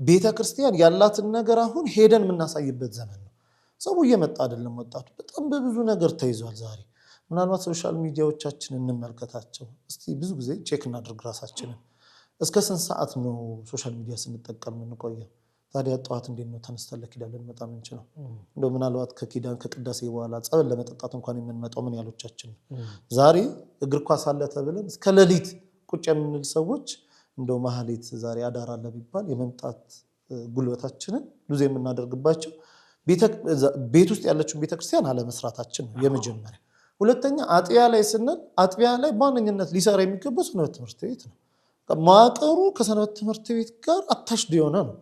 ቤተክርስቲያን ያላትን ነገር አሁን ሄደን የምናሳይበት ዘመን ነው። ሰው እየመጣ አይደለም። ወጣቱ በጣም በብዙ ነገር ተይዟል። ዛሬ ምናልባት social media ዎቻችን እንመልከታቸው እስቲ፣ ብዙ ጊዜ check እናድርግ ራሳችንን። እስከ ስንት ሰዓት ነው social media ስንጠቀም የምንቆየው? ታዲያ ጠዋት እንዴት ነው ተነስተን ለኪዳን ልንመጣ የምንችለው? እንደው ምናልባት ከኪዳን ከቅዳሴ በኋላ ጸበል ለመጠጣት እንኳን የምንመጣው ምን ያህሎቻችን ነው? ዛሬ እግር ኳስ አለ ተብለን እስከ ሌሊት ቁጭ የምንል ሰዎች እንደው ማህሌት ዛሬ አዳር አለ ቢባል የመምጣት ጉልበታችንን lose የምናደርግባቸው ቤት ውስጥ ያለችውን ቤተክርስቲያን አለመስራታችን ነው የመጀመሪያ። ሁለተኛ አጥቢያ ላይ ስንል አጥቢያ ላይ በዋነኝነት ሊሰራ የሚገባው ሰንበት ትምህርት ቤት ነው። መዋቅሩ ከሰንበት ትምህርት ቤት ጋር attached የሆነ ነው።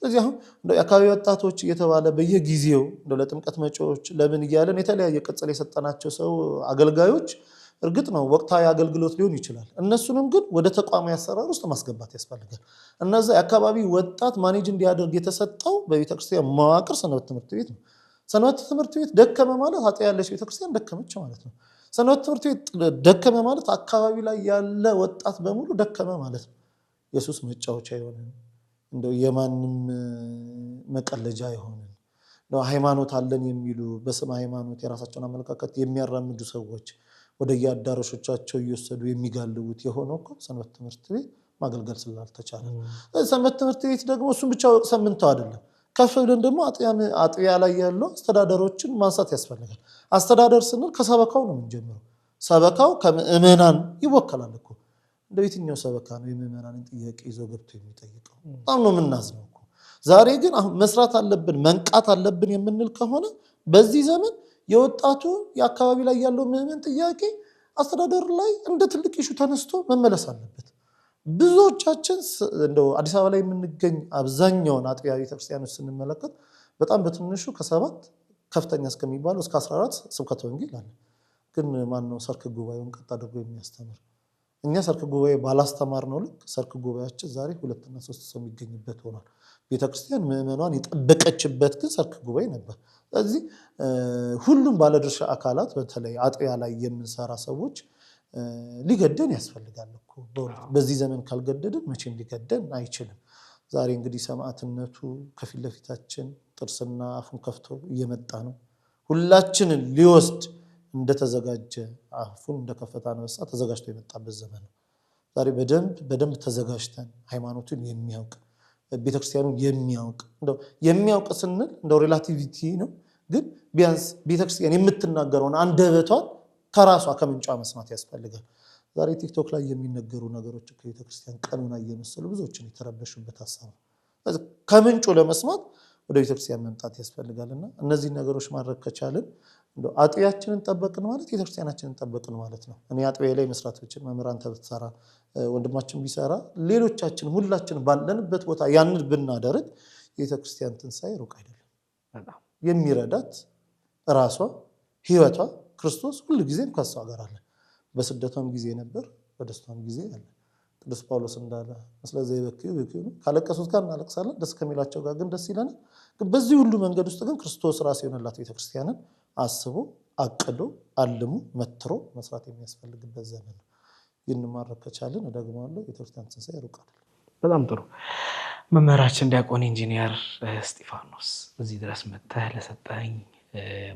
ስለዚህ አሁን የአካባቢ ወጣቶች እየተባለ በየጊዜው እንደው ለጥምቀት መጪዎች ለምን እያለን የተለያየ ቅጽል የሰጠናቸው ሰው አገልጋዮች እርግጥ ነው ወቅታዊ አገልግሎት ሊሆን ይችላል። እነሱንም ግን ወደ ተቋማዊ አሰራር ውስጥ ማስገባት ያስፈልጋል። እነዛ የአካባቢ ወጣት manage እንዲያደርግ የተሰጠው በቤተክርስቲያን መዋቅር ሰንበት ትምህርት ቤት ነው። ሰንበት ትምህርት ቤት ደከመ ማለት አጥቢያ ያለች ቤተክርስቲያን ደከመች ማለት ነው። ሰንበት ትምህርት ቤት ደከመ ማለት አካባቢ ላይ ያለ ወጣት በሙሉ ደከመ ማለት ነው። የሱስ መጫወቻ የሆንን፣ እንደው የማንም መቀለጃ የሆንን፣ ሃይማኖት አለን የሚሉ በስመ ሃይማኖት የራሳቸውን አመለካከት የሚያራምዱ ሰዎች ወደ የአዳራሾቻቸው እየወሰዱ የሚጋልቡት የሆነው እኮ ሰንበት ትምህርት ቤት ማገልገል ስላልተቻለ። ሰንበት ትምህርት ቤት ደግሞ እሱን ብቻ ወቅሰን ምንተው አይደለም። ከፍ ብለን ደግሞ አጥቢያ ላይ ያለው አስተዳደሮችን ማንሳት ያስፈልጋል። አስተዳደር ስንል ከሰበካው ነው የምንጀምረው። ሰበካው ከምዕመናን ይወከላል እኮ። እንደው የትኛው ሰበካ ነው የምዕመናንን ጥያቄ ይዞ ገብቶ የሚጠይቀው? በጣም ነው የምናዝነው እኮ። ዛሬ ግን አሁን መስራት አለብን መንቃት አለብን የምንል ከሆነ በዚህ ዘመን የወጣቱ የአካባቢ ላይ ያለው ምዕመን ጥያቄ አስተዳደር ላይ እንደ ትልቅ issue ተነስቶ መመለስ አለበት። ብዙዎቻችን እንደው አዲስ አበባ ላይ የምንገኝ አብዛኛውን አጥቢያ ቤተክርስቲያኖች ስንመለከት በጣም በትንሹ ከ7 ከፍተኛ እስከሚባለው እስከ 14 ስብከተ ወንጌል አለ። ግን ማነው ሰርክ ጉባኤውን ቀጥ አድርጎ የሚያስተምር? እኛ ሰርክ ጉባኤ ባላስተማር ነው ልክ ሰርክ ጉባኤያችን ዛሬ 2 እና 3 ሰው የሚገኝበት ሆኗል። ቤተክርስቲያን ምዕመኗን የጠበቀችበት ግን ሰርክ ጉባኤ ነበር። ስለዚህ ሁሉም ባለድርሻ አካላት በተለይ አጥቢያ ላይ የምንሰራ ሰዎች ሊገደን ያስፈልጋል እኮ በእውነት። በዚህ ዘመን ካልገደድን መቼም ሊገደን አይችልም። ዛሬ እንግዲህ ሰማዕትነቱ ከፊት ለፊታችን ጥርስና አፉን ከፍቶ እየመጣ ነው። ሁላችንን ሊወስድ እንደተዘጋጀ አፉን እንደከፈተ አንበሳ ተዘጋጅቶ የመጣበት ዘመን ነው። ዛሬ በደንብ ተዘጋጅተን ሃይማኖቱን የሚያውቅ ቤተክርስቲያኑን የሚያውቅ፣ እንደው የሚያውቅ ስንል እንደው relativity ነው፣ ግን ቢያንስ ቤተክርስቲያን የምትናገረውን አንደበቷን ከራሷ ከምንጯ መስማት ያስፈልጋል። ዛሬ ቲክቶክ ላይ የሚነገሩ ነገሮች ከቤተክርስቲያን ቀኖና እየመሰሉ ብዙዎችን የተረበሹበት ሀሳብ ነው። ከምንጩ ለመስማት ወደ ቤተክርስቲያን መምጣት ያስፈልጋልና እነዚህን ነገሮች ማድረግ ከቻልን እንደው አጥቢያችንን ጠበቅን ማለት ቤተክርስቲያናችንን ጠበቅን ማለት ነው። እኔ አጥቢያ ላይ መስራት ብችል፣ መምህራን ብትሰራ፣ ወንድማችን ቢሰራ፣ ሌሎቻችን ሁላችን ባለንበት ቦታ ያንን ብናደርግ የቤተክርስቲያን ትንሣኤ ሩቅ አይደለም። የሚረዳት ራሷ ሕይወቷ ክርስቶስ ሁልጊዜም ከሷ ጋር አለ። በስደቷም ጊዜ ነበር፣ በደስቷም ጊዜ አለ። ቅዱስ ጳውሎስ እንዳለ ስለዚህ ይበክዩ ይበክዩ፣ ካለቀሱት ጋር እናለቅሳለን፣ ደስ ከሚላቸው ጋር ግን ደስ ይለናል። ግን በዚህ ሁሉ መንገድ ውስጥ ግን ክርስቶስ ራስ የሆነላት ቤተክርስቲያንን አስቦ አቅዶ አልሞ መትሮ መስራት የሚያስፈልግበት ዘመን ነው። ይህን ማድረግ ከቻልን እደግመዋለሁ፣ ቤተክርስቲያን ትንሣኤ ሩቅ አይደለም። በጣም ጥሩ። መምህራችን ዲያቆን ኢንጂነር እስጢፋኖስ እዚህ ድረስ መጥተህ ለሰጠኸኝ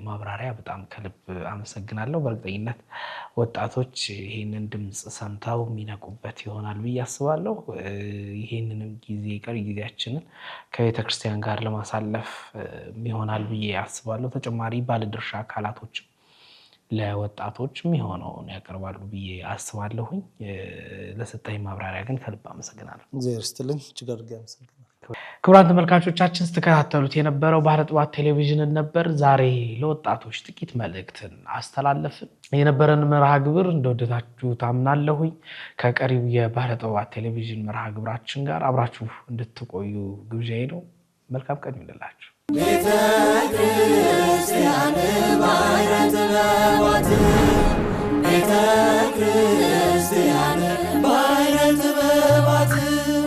ማብራሪያ በጣም ከልብ አመሰግናለሁ። በእርግጠኝነት ወጣቶች ይህንን ድምፅ ሰምተው የሚነቁበት ይሆናል ብዬ አስባለሁ። ይህንንም ጊዜ ቀሪ ጊዜያችንን ከቤተክርስቲያን ጋር ለማሳለፍ ይሆናል ብዬ አስባለሁ። ተጨማሪ ባለድርሻ አካላቶችም ለወጣቶች የሚሆነውን ያቀርባሉ ብዬ አስባለሁኝ። ለሰጠኝ ማብራሪያ ግን ከልብ አመሰግናለሁ። እግዚአብሔር ይስጥልኝ። እጅግ አድርጌ አመሰግናለሁ። ክቡራን ተመልካቾቻችን ስትከታተሉት የነበረው ባህረ ጥበባት ቴሌቪዥንን ነበር። ዛሬ ለወጣቶች ጥቂት መልእክትን አስተላለፍን። የነበረን መርሃ ግብር እንደወደዳችሁ ታምናለሁኝ። ከቀሪው የባህረ ጥበባት ቴሌቪዥን መርሃ ግብራችን ጋር አብራችሁ እንድትቆዩ ግብዣዬ ነው። መልካም ቀን ይሁንላችሁ። ቤተ ክርስቲያን ባሕረ ጥበባት፣ ቤተ ክርስቲያን።